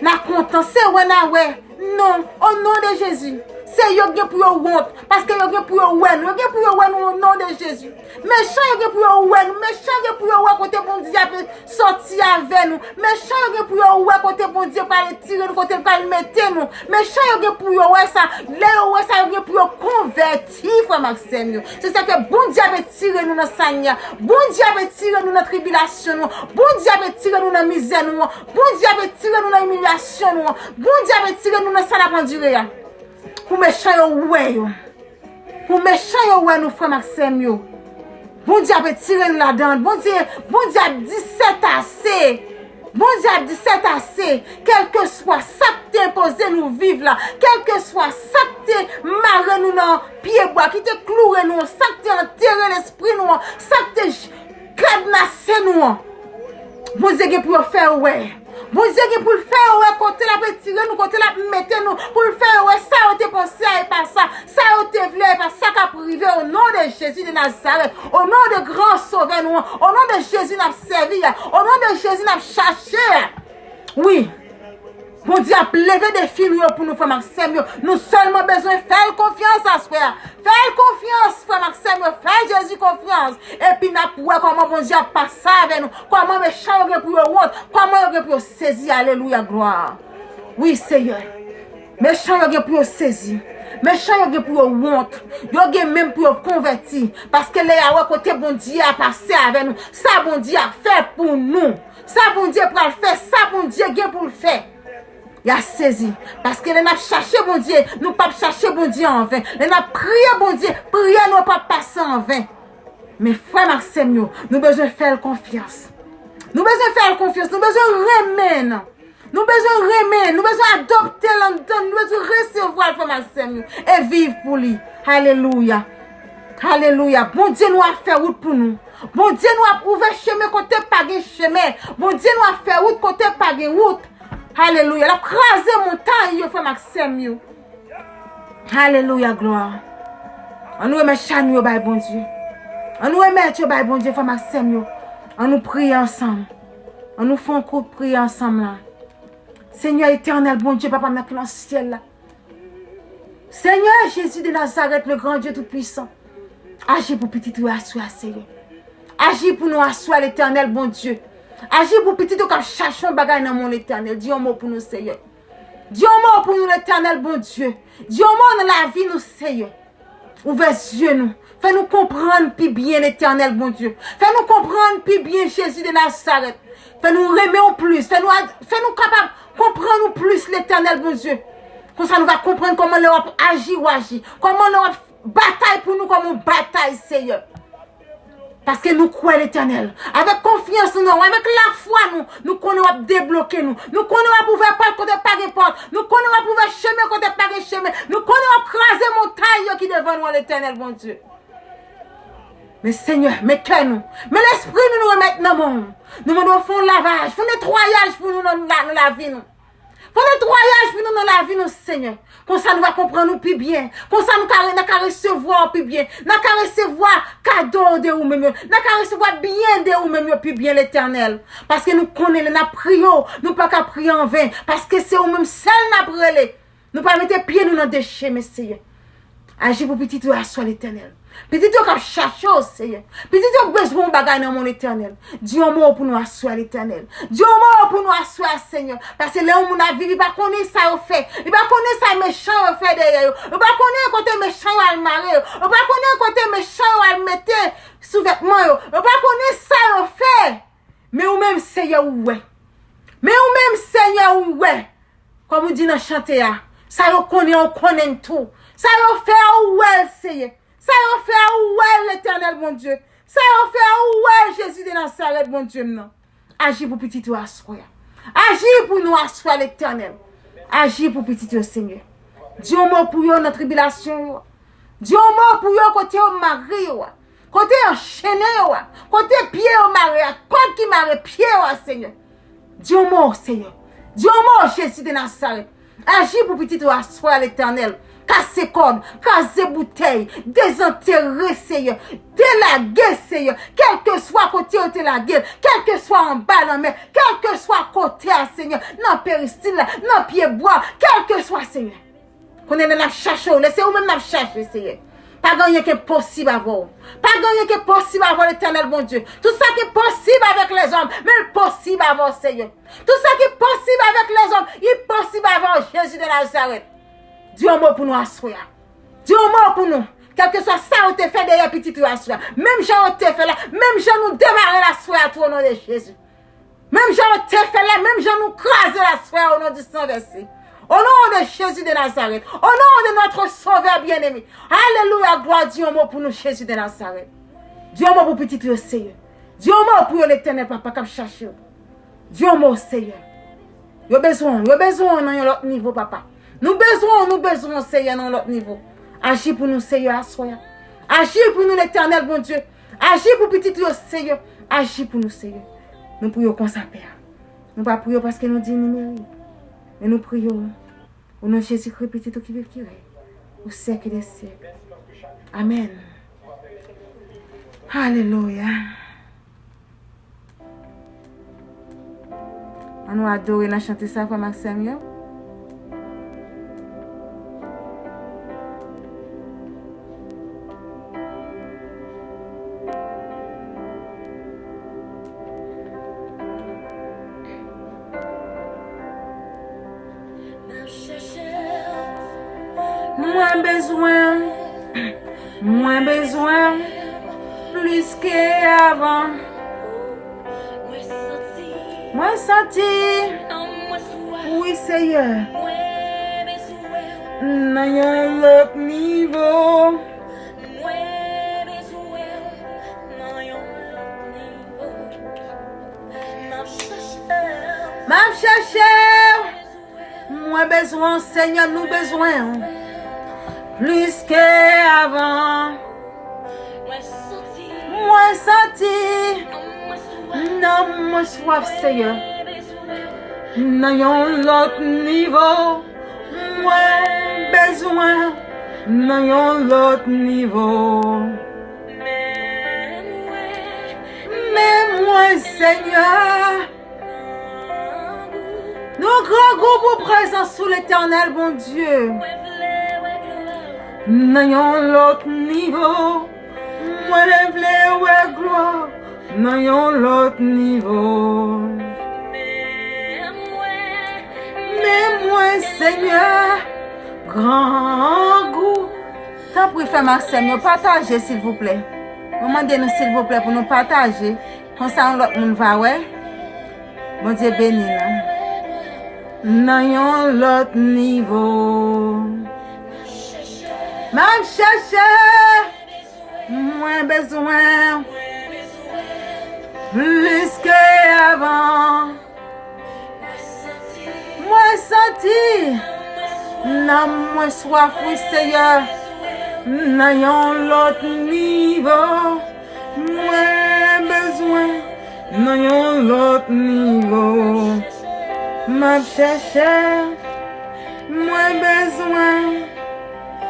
n a kontan, se wè n a wè. Non, o non de Jezi. Se yo gen pou yo wont, paske yo gen pou yo wè nou. Yo gen pou yo wè nou o non de Jezi. Mechan yo gen pou yo wè nou. Mechan yo gen pou yo wè kote Bondye ap sòti avè nou. Mechan yo gen pou yo wè kote Bondye pral retire nou, kote l pral mete nou. Mechan yo gen pou yo wè sa. Lè yo wè sa, yo gen pou yo konvèti, frè m ak sè m yo. Se sa ke Bondye ap retire nou nan sa n ye a. Bondye ap retire nou nan tribilasyon nou. Bondye ap retire nou nan mizè nou an. Bondye ap retire nou nan imilyasyon nou an. Bondye ap retire nou nan sa n ap andire a. Pou mechan yo wè yo. Pou mechan yo wè nou, frè m ak sè m yo. Bondye ap retire nou ladan l. Bondye, Bondye ap di sètase. Bondye ap di sètase. Kèlkeswa sa k te enpoze nou viv la, kèlkeswa sa k te mare nou nan pyebwa, ki te kloure nou, sa k te antere lespri nou an, sa k te j-, kadnase nou an. Bondye gen pou yo fè yo wè. Bondye gen pou l fè yo wè kote l ap retire nou, kote l ap mete nou, pou l fè yo wè sa yo te panse a e pa sa, sa yo te vle a e pa sa k ap rive o non de Jezi de Nazarèt, o non de gran Sovè nou an, o non de Jezi n ap sèvi a, o non de Jezi n ap chache a. Wi. Bondye ap leve defi nou yo pou nou, frè m ak sè m yo. Nou sèlman bezwen fè l konfyans aswè a. Fè l konfyans, frè m ak sè m yo. Fè Jezi konfyans. Epi n ap wè kòman Bondye ap pase avè nou. Kòman mechan yo gen pou yo wont. Kòman yo gen pou yo sezi. Alelouya, glwa. Wi, Seyè. Mechan yo gen pou yo sezi. Mechan yo gen pou yo wont. Yo gen menm pou yo konvèti. Paske lè y a wè kote Bondye a pase avè nou, sa Bondye ap fè pou nou, sa Bondye pral fè, sa Bondye gen pou l fè, y a sezi. Paske lè n ap chache Bondye, nou p ap chache Bondye anven. Lè n ap priye Bondye, priyè nou p ap pase anven. Men frè m ak sè m yo, nou bezwen fè l konfyans. Nou bezwen fè l konfyans, nou bezwen renmen l. Nou bezwen renmen, nou bezwen adopte l anndan, nou bezwen resevwa l, frè m ak sè m yo, e viv pou li. Alelouya. Alelouya. Bondye nou ap fè wout pou nou. Bondye nou ap ouvè chemen kote pa gen chemen. Bondye nou ap fè wout kote pa gen wout. Alelouya. L ap kraze montay yo, frè m ak sè m yo. Alelouya, glwa. Ann nou remèt chay nou yo bay Bondye. Ann nou remèt yo bay Bondye, frè m ak sè m yo. Ann nou priye ansanm. Ann nou fè yon kout priyè ansanm la. Senyè Etènèl, Bondye, Papa m nan ki nan syèl la. Senyè Jezi de Nazarèt, le grand Dieu tout puissant. Aji pou pitit ou aswè a, Senyè. Aji pou nou aswè a, Letènèl, Bondye. Aji pou pitit ou k ap chache yon bagay nan men w, Letènèl. Di yon mo pou nou, Senyè. Di yon mo pou nou, Letènèl, Bondye. Di yon mo nan lavi nou, Senyè. Ouvè zye nou. Fè nou konprann pi byen, Letènèl, Bondye. Fè nou konprann pi byen, Jezi de Nazarèt. Fè nou renmen w plis. Fè nou, fè nou kapab konprann ou plis, Letènèl, Bondye. Konsa nou va konprann kòman lè w ap aji, w aji. Kòman lè w ap batay pou nou, kòman w batay, Senyè. Paske nou kwè, Letènèl. Avèk konfyans nou nan ou, avèk lafwa nou, nou konnen w ap debloke nou. Nou konnen w ap ouvè pòt kote pa gen pòt. Nou konnen w ap ouvè chemen kote pa gen chemen. Nou konnen w ap kraze montay yo ki devan nou an, Letènèl Bondye. Men Senyè, men kè nou, men lespri nou, nou remèt nan men w. Nou mande w fè yon lavaj, fè yon netwayaj pou nou nan, nan, nan lavi nou. Fè netwayaj pou nou nan lavi nou, Senyè. Konsa nou va konprann ou pi byen. Konsa nou ka, n a ka resevwa w pi byen. N a ka resevwa kado de ou menm yo. N a ka resevwa byen de ou menm yo pi byen, Letènèl. Paske nou konnen lè n ap priye w, nou pa ka priye anven. Paske se ou menm sèl n ap rele. Nou pa mete pye nou nan de chemen, Senyè. Aji pou pitit ou aswè, Letènèl. Pitit yo k ap chache w, Senyè. Pitit yo bezwen yon bagay nan men w, Letènèl. Di yon mo pou nou aswè, Letènèl. Di yon mo pou nou aswè, Senyè. Paske lè yon moun ap viv, li pa konnen sa yo fè. Li pa konnen sa mechan yo fè dèyè yo. Yo pa konnen kote mechan yo al mare yo. Yo pa konnen kote mechan yo al mete souvètman yo. Yo pa konnen sa yo fè. Men ou menm, Senyè, ou wè. Men ou menm, Senyè, ou wè. Kòm ou di nan chante a, sa yo konnen, ou konnen tou. Sa yo fè a, ou wè l, Senyè. Sa yo fè a, ou wè l, Letènèl Bondye. Sa yo fè a, ou wè l, Jezi de Nazarèt, Bondye m nan. Aji pou pitit yo aswè a. Aji pou nou aswè a, Letènèl. Aji pou pitit yo, Senyè. Di yon mo pou yo nan tribilasyon yo. Di yon mo pou yo kote yo mare yo a. Kote yo anchene yo a. Kote pye yo mare a. Kòd ki mare pye yo a, Senyè. Di yon mo, Senyè. Di yon mo, Jezi de Nazarèt. Aji pou pitit ou aswè a, Letènèl. Kase kòd, kraze boutèy, dezantere, Senyè. Delage, Senyè. Kèlkeswa kote yo te lage l, kèlkeswa anba lanmè, kèlkeswa kote a, Senyè. Nan peristil la, nan pyebwa, kèlkeswa, Senyè. Konnen lè n ap chache w, lè se ou menm n ap chache, Senyè. Pa gen anyen ki enposib avè w. Pa gen anyen ki enposib avè w, Letènèl Bondye. Tout sa ki posib avèk lèzòm, men l posib avè w, Senyè. Tout sa ki posib avèk lèzòm, li posib avè w, Jezi de Nazarèt. Di yon mo pou nou aswè a. Di yon mo pou nou. Kèlkeswa sa yo te fè dèyè pitit yo aswè a. Menm jan yo te fè la, menm jan nou demare l aswè a tou, o non de Jezi. Menm jan yo te fè la, menm jan nou kraze l aswè a, o non di san vèse. O non de Jezi de Nazarèt. O non de notre Sauveur bien-aimé. Alelouya, glwa, di yon mo pou nou, Jezi de Nazarèt. Di yon mo pou pitit yo, Senyè. Di yon mo pou yo, Letènèl Papa, k ap chache w. Di yon mo, Senyè. Yo bezwen w, yo bezwen w nan yon lòt nivo, Papa. Nou bezwen w, nou bezwen w, Senyè, nan yon lòt nivo. Aji pou nou, Senyè, aswè a. Aji pou nou, Letènèl Bondye. Aji pou pitit yo, Senyè. Aji pou nou, Senyè. Nou priye w konsa, Pè. Nou pa priye w paske nou di nou merite. Men nou priye w o non Jezikri, Pitit ou ki viv, ki rèy o syèk dè syèk. Amèn. Alelouya. Ann nou adore nan chante sa, frè m ak sè m yo. Mwen bezwen, mwen bezwen plis ke avan. Mwen santi, wi Seyè, nan yon lòt nivo. M ap chèche w. Mwen bezwen w, Senyè, nou bezwen w. Plis ke avan. Mwen santi nanm mwen swaf, Senyè. Nan yon lòt nivo. Mwen bezwen w nan yon lòt nivo. Men mwen, Senyè. Nou grangou pou prezans ou, Letènèl Bondye. Nan yon lòt nivo, mwen vle wè glwa. Nan yon lòt nivo. Men mwen, Senyè, grangou. Tanpri, frè m ak sè m yo, pataje, silvouplè. Mwen mande nou, silvouplè, pou nou pataje. Konsa, yon lòt moun va wè. Bondye beni nou. Nan yon lòt nivo. M ap chèche. Mwen bezwen plis ke avan. Mwen santi nanm mwen swaf, wi, Seyè. Nan yon lòt nivo. Mwen bezwen nan yon lòt nivo. M ap chèche. Mwen bezwen.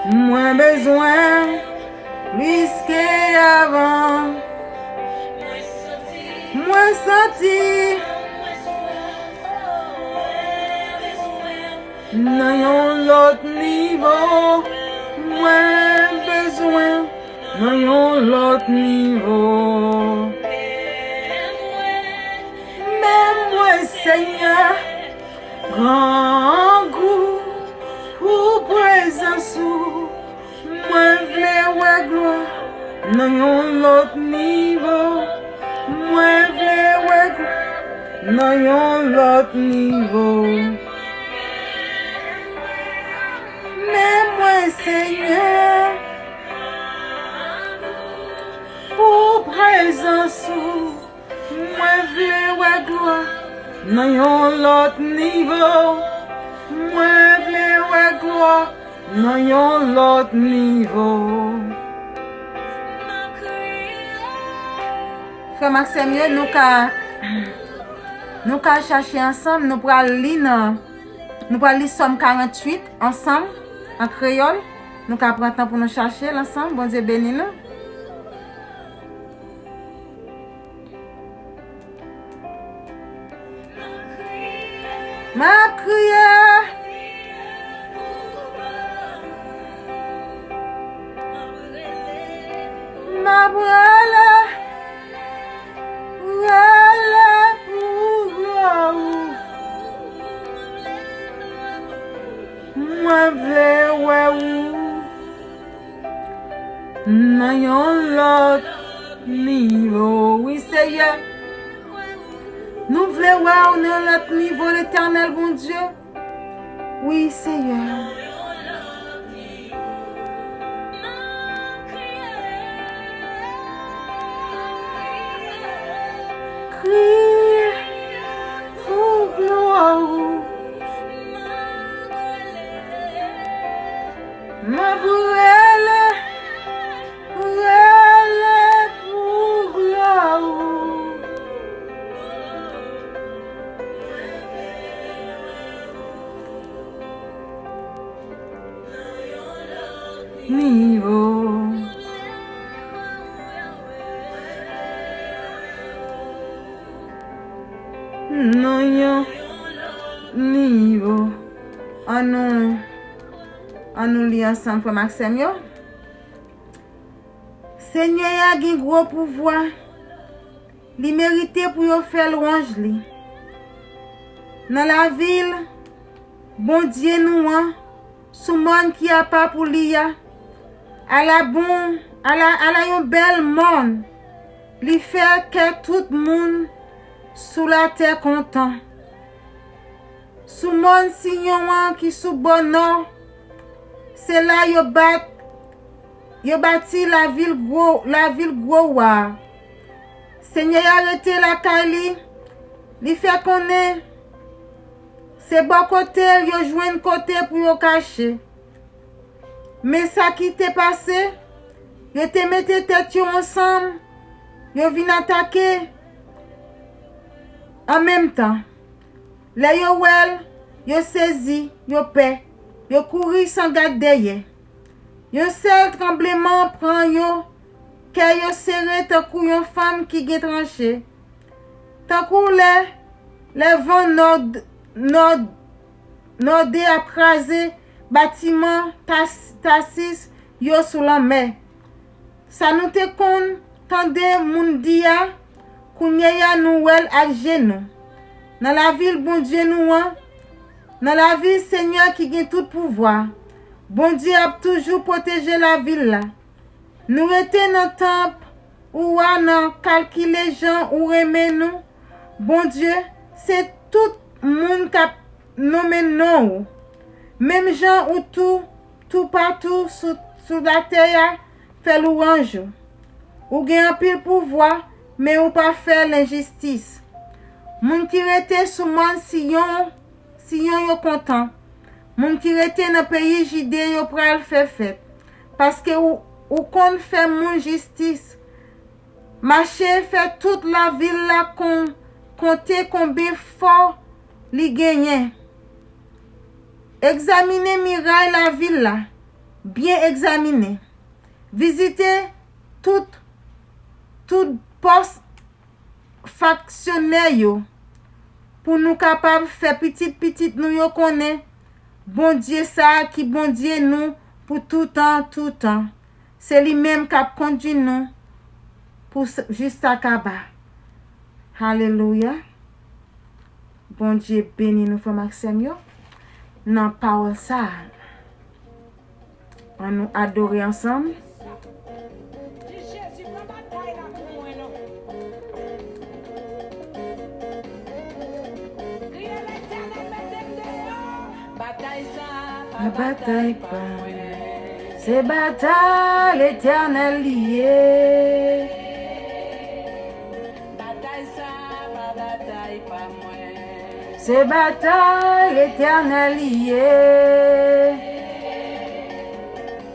Mwen bezwen plis ke avan. Mwen santi nan yon lòt nivo. Mwen bezwen nan yon lòt nivo. Men mwen, Senyè, grangou pou prezans ou. Mwen vle wè glwa nan yon lòt nivo. Mwen vle wè glwa nan yon lòt nivo. Men mwen, Senyè, pou prezans ou. Mwen vle wè glwa nan yon lòt nivo. Mwen vle wè glwa nan yon lòt nivo. Frè m ak sè m yo, nou ka, nou ka chache ansanm, nou pral li nan, nou pral li Sòm karanntuit ansanm, an kreyòl. Nou ka pran tan pou nou chache l ansanm. Bondye beni nou. M ap kriye. M ap rele, rele pou glwa ou. Mwen vle wè ou. Nan yon lòt nivo, wi, Seyè. Nou vle wè w nan yon lòt nivo, Letènèl Bondye. Wi, Seyè. Kriye pou glwa ou. M ap rele, rele pou glwa ou. Nivo. Nan yon nivo. Annou, annou li ansanm, frè m ak sè m yo. Senyè a gen gwo pouvwa. Li merite pou yo fè lwanj li. Nan lavil Bondye nou an, sou mòn ki apa pou li a. Ala bon, ala, ala yon bèl mòn! Li fè kè tout moun sou latè kontan. Sou mòn Siyon an ki sou bò nò, se la yo bat, yo bati lavil gwo, lavil gwo wa a. Senyè a rete lakay li, li fè konnen se bò kote l yo jwenn kote pou yo kache. Men sa ki te pase, yo te mete tèt yo ansanm, yo vin atake an menm tan. Lè yo wè l, yo sezi, yo pè, yo kouri san gad dèyè. Yon sèl tranbleman pran yo, kè yo sere tankou yon fanm ki gen tranche. Tankou lè, lè van nòd, nòd, nòde ap kraze batiman Tas-, Tasis yo sou lanmè. Sa nou te konn tande moun di a, kounye a nou wè l ak je nou. Nan lavil Bondye nou an, nan lavil Senyè ki gen tout pouvwa, Bondye ap toujou pwoteje lavil la. Nou rete nan tanp ou a nan kalkile jan ou renmen nou. Bondye, se tout moun k ap nonmen non ou. Menm jan ou tou, toupatou sou, sou latè a, fè lwanj ou. Ou gen anpil pouvwa, men ou pa fè lenjistis. Moun ki rete sou mòn Siyon, Siyon yo kontan. Moun ki rete nan peyi Jide yo pral fè fèt, paske ou, ou konn fè moun jistis. Mache fè tout lavil la kon-, konte konbyen fò li genyen. Egzamine miray lavil la, byen egzamine. Vizite tout, tout pòs faksyonè yo, pou nou kapab fè pitit pitit nou yo konnen Bondye sa a ki Bondye nou pou toutan, toutan. Se li menm k ap kondui nou pou s-, jis sa kaba. Alelouya. Bondye beni nou, frè m ak sè m yo, nan pawòl sa a. Ann nou adore ansanm. Di Jezi pran batay la pou mwen non. Kriye Letènèl mete m deyò. Batay sa a pa batay pa mwen. Se batay Letènèl li ye. Batay sa a pa batay pa mwen. Se batay Letènèl li ye.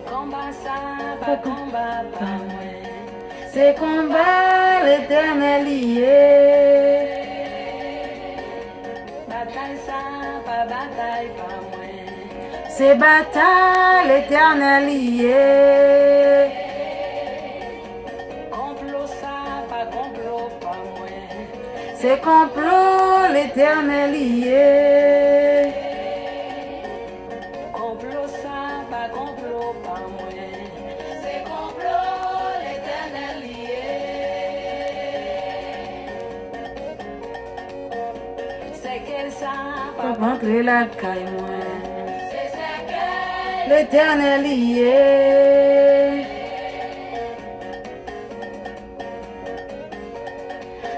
Konba sa a pa konba pa mwen. Se konba Letènèl li ye. Batay sa a pa batay pa mwen. Se batay Letènèl li ye. Konplo sa a pa konplo pa mwen. Se konplo Letènèl li ye. Konplo sa a pa konplo pa mwen. Se konplo Letènèl li ye. Sèkèy sa a p ap antre lakay mwen. Se sèkèy Letènèl li ye.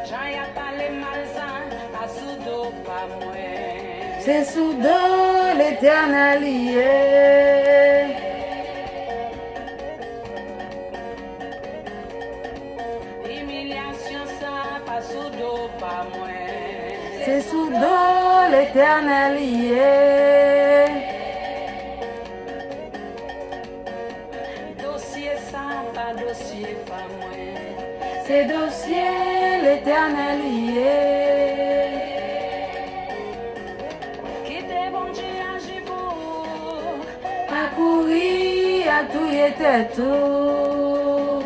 Jan y ap pale mal sa, pa sou do pa mwen. Se sou do Letènèl li ye. Imilyasyon sa pa sou do pa mwen. Se sou do Letènèl li ye. Dosye sa pa dosye pa mwen. Se dosye Letènèl li ye. Kite Bondye aji pou ou. Pa kouri al touye tèt ou.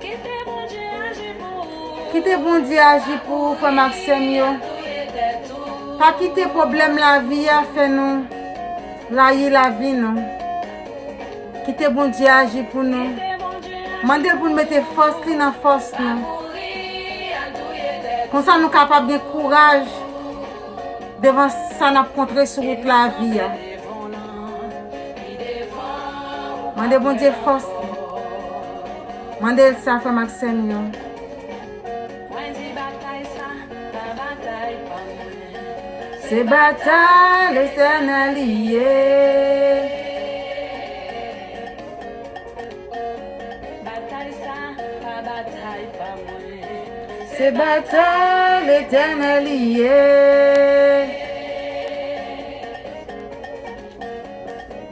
Kite Bondye aji pou ou. Kite Bondye aji pou ou, frè m ak sè m yo. Pa kite pwoblèm lavi a fè nou rayi lavi nou. Kite Bondye aji pou nou. Mande l pou l mete fòs li nan fòs nou. Konsa nou kapab gen kouraj Devan sa n ap kontre sou wout lavi a. Mande Bondye fòs li. Mande l sa, frè m ak sè m yo. Se batay Letènèl li ye. Batay sa pa batay pa mwen. Se batay Letènèl li ye.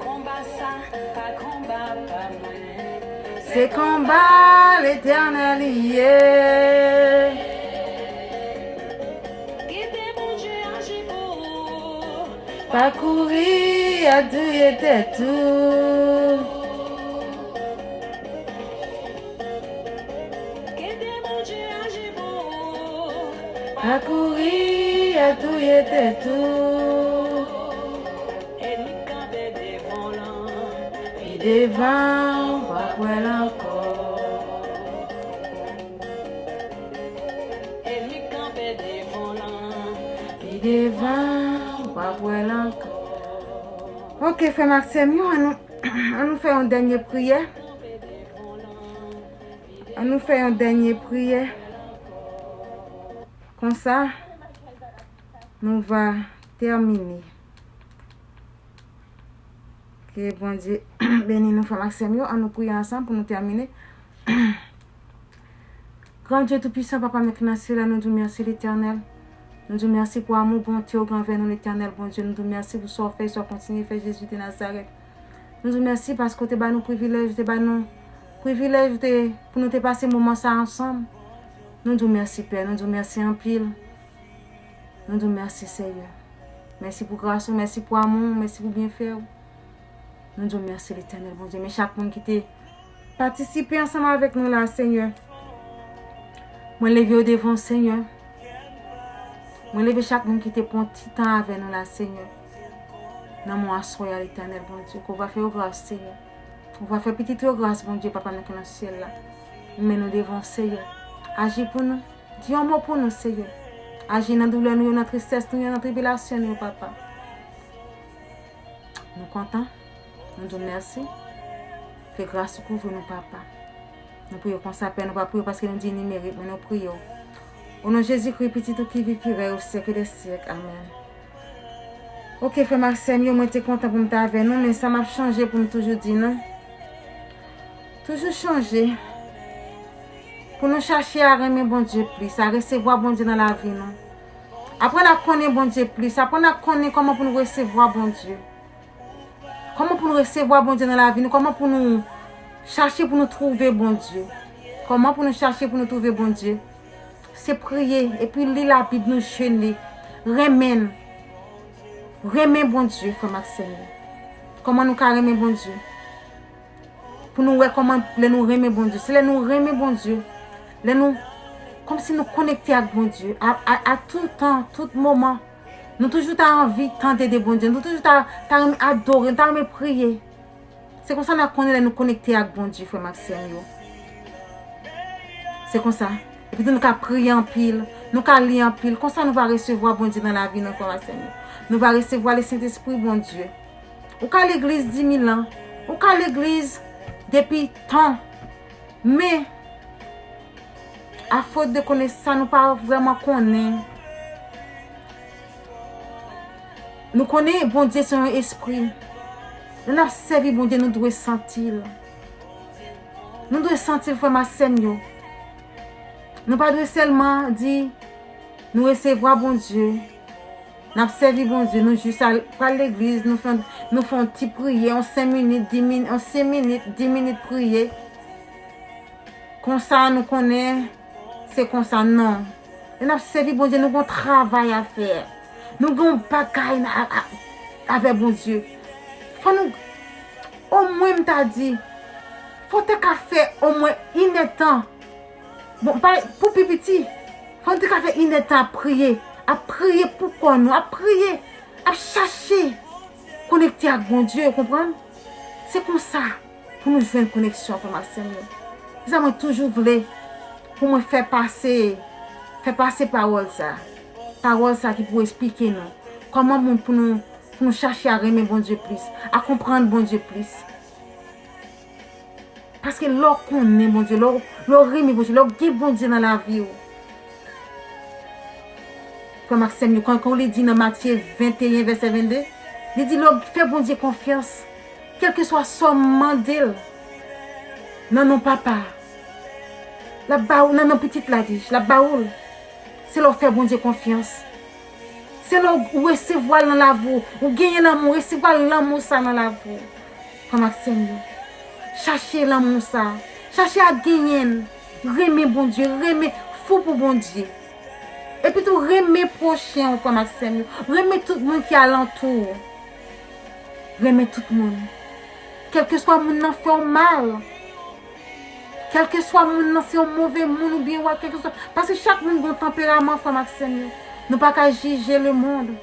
Konba sa pa konba pa mwen. Se konba Letènèl li ye. Kite Bondye aji pou ou. Pa kouri al touye tèt ou. Kite Bondye aji pou ou. Pa kouri al touye tèt ou. Enmi kanpe devan w lan. Pi devan, w p ap wè l ankò. Enmi kanpe devan w lan. Pi devan, w p ap wè l ankò. Ok, frè m ak sè m yo, ann nou, ann nou fè yon dènye priyè. Ann nou fè yon dènye priyè. Konsa, nou va tèmine. Ke Bondye beni nou, frè m ak sè m yo. Ann nou priye ansanm pou nou tèmine. Gran Dye Toupisan, Papa m ki nan syèl la, nou di w mèsi, Letènèl. Nou di w mèsi pou amou, bonte w gen anvè nou, Letènèl, Bondye. Nou di w mèsi pou sa w fè, sa w kontinye fè, Jezi de Nazarèt. Nou di w mèsi paske w te ba nou privilèj, w te ba nou privilèj, w te, pou nou te pase moman sa ansanm. Nou di w mèsi, Pè, nou di w mèsi anpil. Nou di w mèsi, Seyè. Mèsi pou gras ou, mèsi pou amou w, mèsi pou byenfè w. Nou di w mèsi, Letènèl Bondye. Men chak moun ki te patisipe ansanm avèk nou la, Senyè. Mwen leve yo devan w, Senyè. Mwen leve chak moun ki te pran ti tan avè nou la, Senyè. Nan mwen aswè a, Letènèl Bondye, ke w va fè yo gras, Senyè. W va fè pitit yo gras, Bondye, Papa nou ki nan syèl la. Men nou devan w, Senyè. Aji pou nou. Di yon mo pou nou, Senyè. Aji nan doulè nou yo, nan tristès nou yo, nan tribilasyon nou yo, Papa. Nou kontan. Nou di w mèsi. Ke gras ou kouvri nou, Papa. Nou priye konsa, Pè, nou pa priye paske nou di ni merit, men nou priye w. O non Jezikri, Pitit ou ki viv, ki rèy o syèk dè syèk. Amèn. Ok, frè m ak sè m yo, mwen te kontan pou m ta avè nou, men sa m ap chanje pou m toujou di nou. Toujou chanje pou nou chache a renmen Bondye plis, a resevwa Bondye nan lavi nou. Aprann a konnen Bondye plis, aprann a konnen kòman pou nou resevwa Bondye. Kòman pou nou resevwa Bondye nan lavi nou? Kòman pou nou chache pou nou twouve Bondye? Kòman pou nou chache pou nou twouve Bondye? Se priye, epi li Labib nou, jene, renmen l. Renmen Bondye, frè m ak sè m yo. Kòman nou ka renmen Bondye? Pou nou wè kòman lè nou renmen Bondye. Se lè nou renmen Bondye, lè nou, kòmsi nou konekte ak Bondye, a, a, a tout tan, tout moman. Nou toujou ta anvi tande de Bondye. Nou toujou ta, ta renmen adore, nou ta renmen priye. Se konsa n ap konnen lè nou konekte ak Bondye, frè m ak sè m yo. Se konsa. Epi tou nou ka priye anpil, nou ka li anpil. Konsa nou va resevwa Bondye nan lavi nou, frè m ak sè m yo. Nou va resevwa Lesentespri Bondye. Ou ka legliz di mil an, ou ka legliz depi tan. Men, a fot de konnen sa nou pa vrèman konnen. Nou konnen Bondye se yon espri. Lè n ap sèvi Bondye, nou dwe santi l. Nou dwe santi l, frè m ak sè m yo. Nou pa dwe sèlman di nou resevwa Bondye, n ap sèvi Bondye, nou jis al pral legliz, nou fè, nou fè yon ti priyè, yon senk minit, di minit, yon senk minit, di minit priye. Konsa nou konnen se konsa, non. Lè n ap sèvi Bondye, nou gen yon travay a fè. Nou gen yon bagay a, a, avè Bondye. Fò nou, omwen m ta di, fò te ka fè omwen inèdtan. Bon, pa, pou pi piti, fò nou te ka fè inèdtan ap priye. Ap priye pou kò nou, ap priye, ap chache konekte ak Bondye, ou konprann? Se konsa pou nou jwenn koneksyon, frè m ak sè m yo. Se sa mwen toujou vle pou mwen fè pase, fè pase pawòl sa. Pawòl sa ki pou esplike nou. Kòman moun pou nou, pou nou chache a renmen Bondye plis, a konprann Bondye plis? Paske lè w konnen Bondye, lè w, lè w renmen Bondye, lè w gen Bondye nan lavi w, frè m ak sè m yo, kankou li di nan Matye venteyen, vèsè vennde, li di, lè w fè Bondye konfyans, kèlkeswa sa w mande l, nan non Papa, l ap ba ou, nan non Pitit la, di, l ap ba ou l. Se lè w fè Bondye konfyans. Se lè w resevwa l nan lavi w. Ou genyen lanmou, resevwa lanmou sa nan lavi w. Frè m ak sè m yo, chache lanmou sa. Chache a genyen l. Renmen Bondye, renmen, fou pou Bondye. Epi tou, renmen pwochen w, frè m ak sè m yo. Renmen tout moun ki alantou w. Renmen tout moun. Kèlkeswa moun nan fè w mal. Kèlkeswa moun nan se yon move moun oubyen wa, kèlkeswa. Paske chak moun gen yon tanperaman, frè m ak sè m yo. Nou pa ka jije lemonn.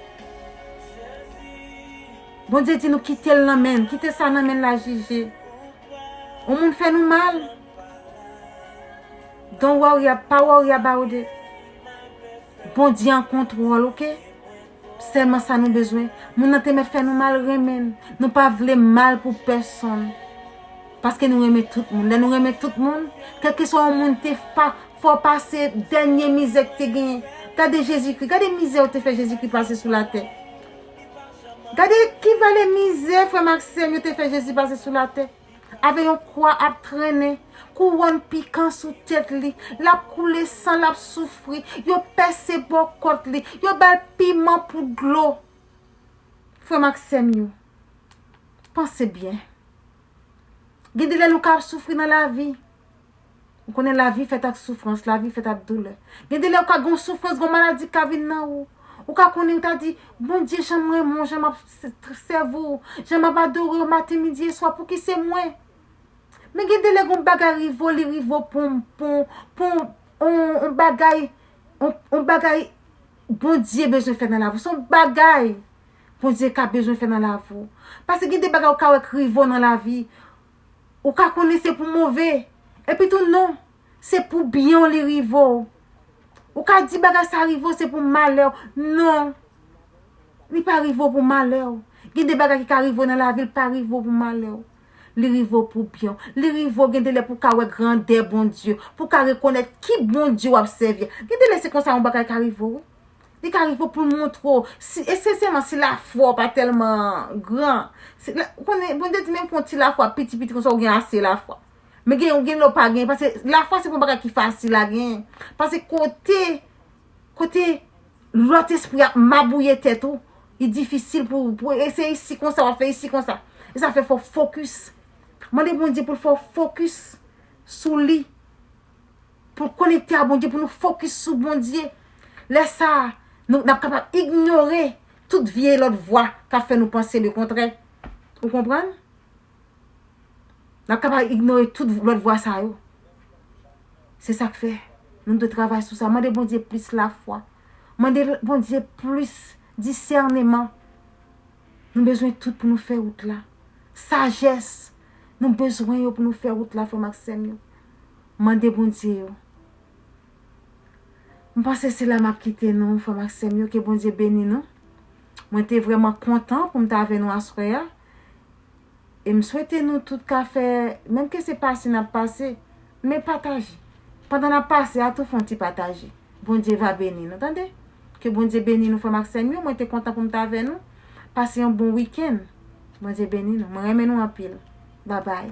Bondye di nou kite l nan men l, kite sa nan men l la jije. Yon moun fè nou mal. Don't worry, pa worry about it. Bondye an kontwòl, oke? Sèlman sa nou bezwen. Moun nan te mèt fè nou mal, renmen n. Nou pa vle mal pou pèsonn. Paske nou renmen tout moun. Lè nou renmen tout moun, kèlkeswa yon moun te fa, fè w pase dènye mizè ki te genyen. Gade Jezikri, gade mizè yo te fè Jezikri pase sou latè. Gade ki valè mizè, frè m ak sè m, yo te fè Jezi pase sou latè. Avè yon kwa ap trennen, kouwòn pikan sou tèt li, l ap koule san, l ap soufri, yo pèse bò kòt li, yo ba l piman pou dlo. Frè m ak sè m yo, panse byen. Gen de lè nou ka ap soufri nan lavi. Ou konnen lavi fèt ak soufrans, lavi fèt ak doulè. Gen de lè ou ka gen yon soufrans, gen yon maladi k ka vin nan ou. Ou ka konnen ou ta di, Bondye, jan m renmen w, jan m ap s-, sèvi w, jan m ap adore w maten, midi e swa, pouki se mwen? Men gen de lè gen yon bagay rive w, li rive w pou, pou, pou yon, yon bagay, yon, yon bagay Bondye bezwen fè nan lavi w. Se yon bagay Bondye ka bezwen fè nan lavi w. Paske gen de bagay ou ka wè k rive w nan lavi. Ou ka konnen se pou move. Epi tou non, se pou byen w li rive w. Ou ka di bagay sa rive w, se pou malè w. Non. Li pa rive w pou malè w. Gen de bagay ki ka rive w nan lavi, li pa rive w pou malè w. Li rive w pou byen w. Li rive w gen de lè pou w ka wè grandè Bondye, pou w ka rekonèt ki Bondye w ap sèvi a. Gen de lè se konsa yon bagay ka rive w, wi. Li ka rive w pou l montre w. Si, esansyèlman, si lafwa w pa tèlman gran. Si la, ou konnen, Bondye di menm pou yon ti lafwa, piti, piti konsa, ou gen ase lafwa. Men gen, gen lè w pa gen, paske lafwa se pa yon bagay ki fasil a gen. Paske kote, kote lòt espri ap mabouye tèt ou, li difisil pou, pou, e se isi konsa, w ap fè isi konsa. E sa fè fò w fokis. Mande Bondye pou l fè w fokis sou li. Pou l konekte a Bondye, pou nou fokis sou Bondye. Lè sa a, nou, n ap kapab inyore tout vye lòt vwa k ap fè nou panse lekontrè. Ou konprann? N ap kapab inyore tout lòt vwa sa yo. Se sa k fè nou dwe travay sou sa. Mande Bondye plis lafwa. Mande Bondye plis disèneman. Nou bezwen tout pou nou fè wout la. Sajès, nou bezwen yo pou nou fè wout la, frè m ak sè m yo. Mande Bondye yo. M panse se la m ap kite nou, frè m ak sè m yo, ke Bondye beni nou. Mwen te vrèman kontan pou m t avè nou aswè a. E m swete nou tout ka fè, menm ke se pase n ap pase, men pataje. Pandan n ap pase a, tou fè yon ti pataje. Bondye va beni nou, tande. Ke Bondye beni nou, frè m ak sè m yo. Mwen te kontan pou m t avè nou. Pase yon bon wikenn. Bondye beni nou. Mwen renmen nou anpil. Babay.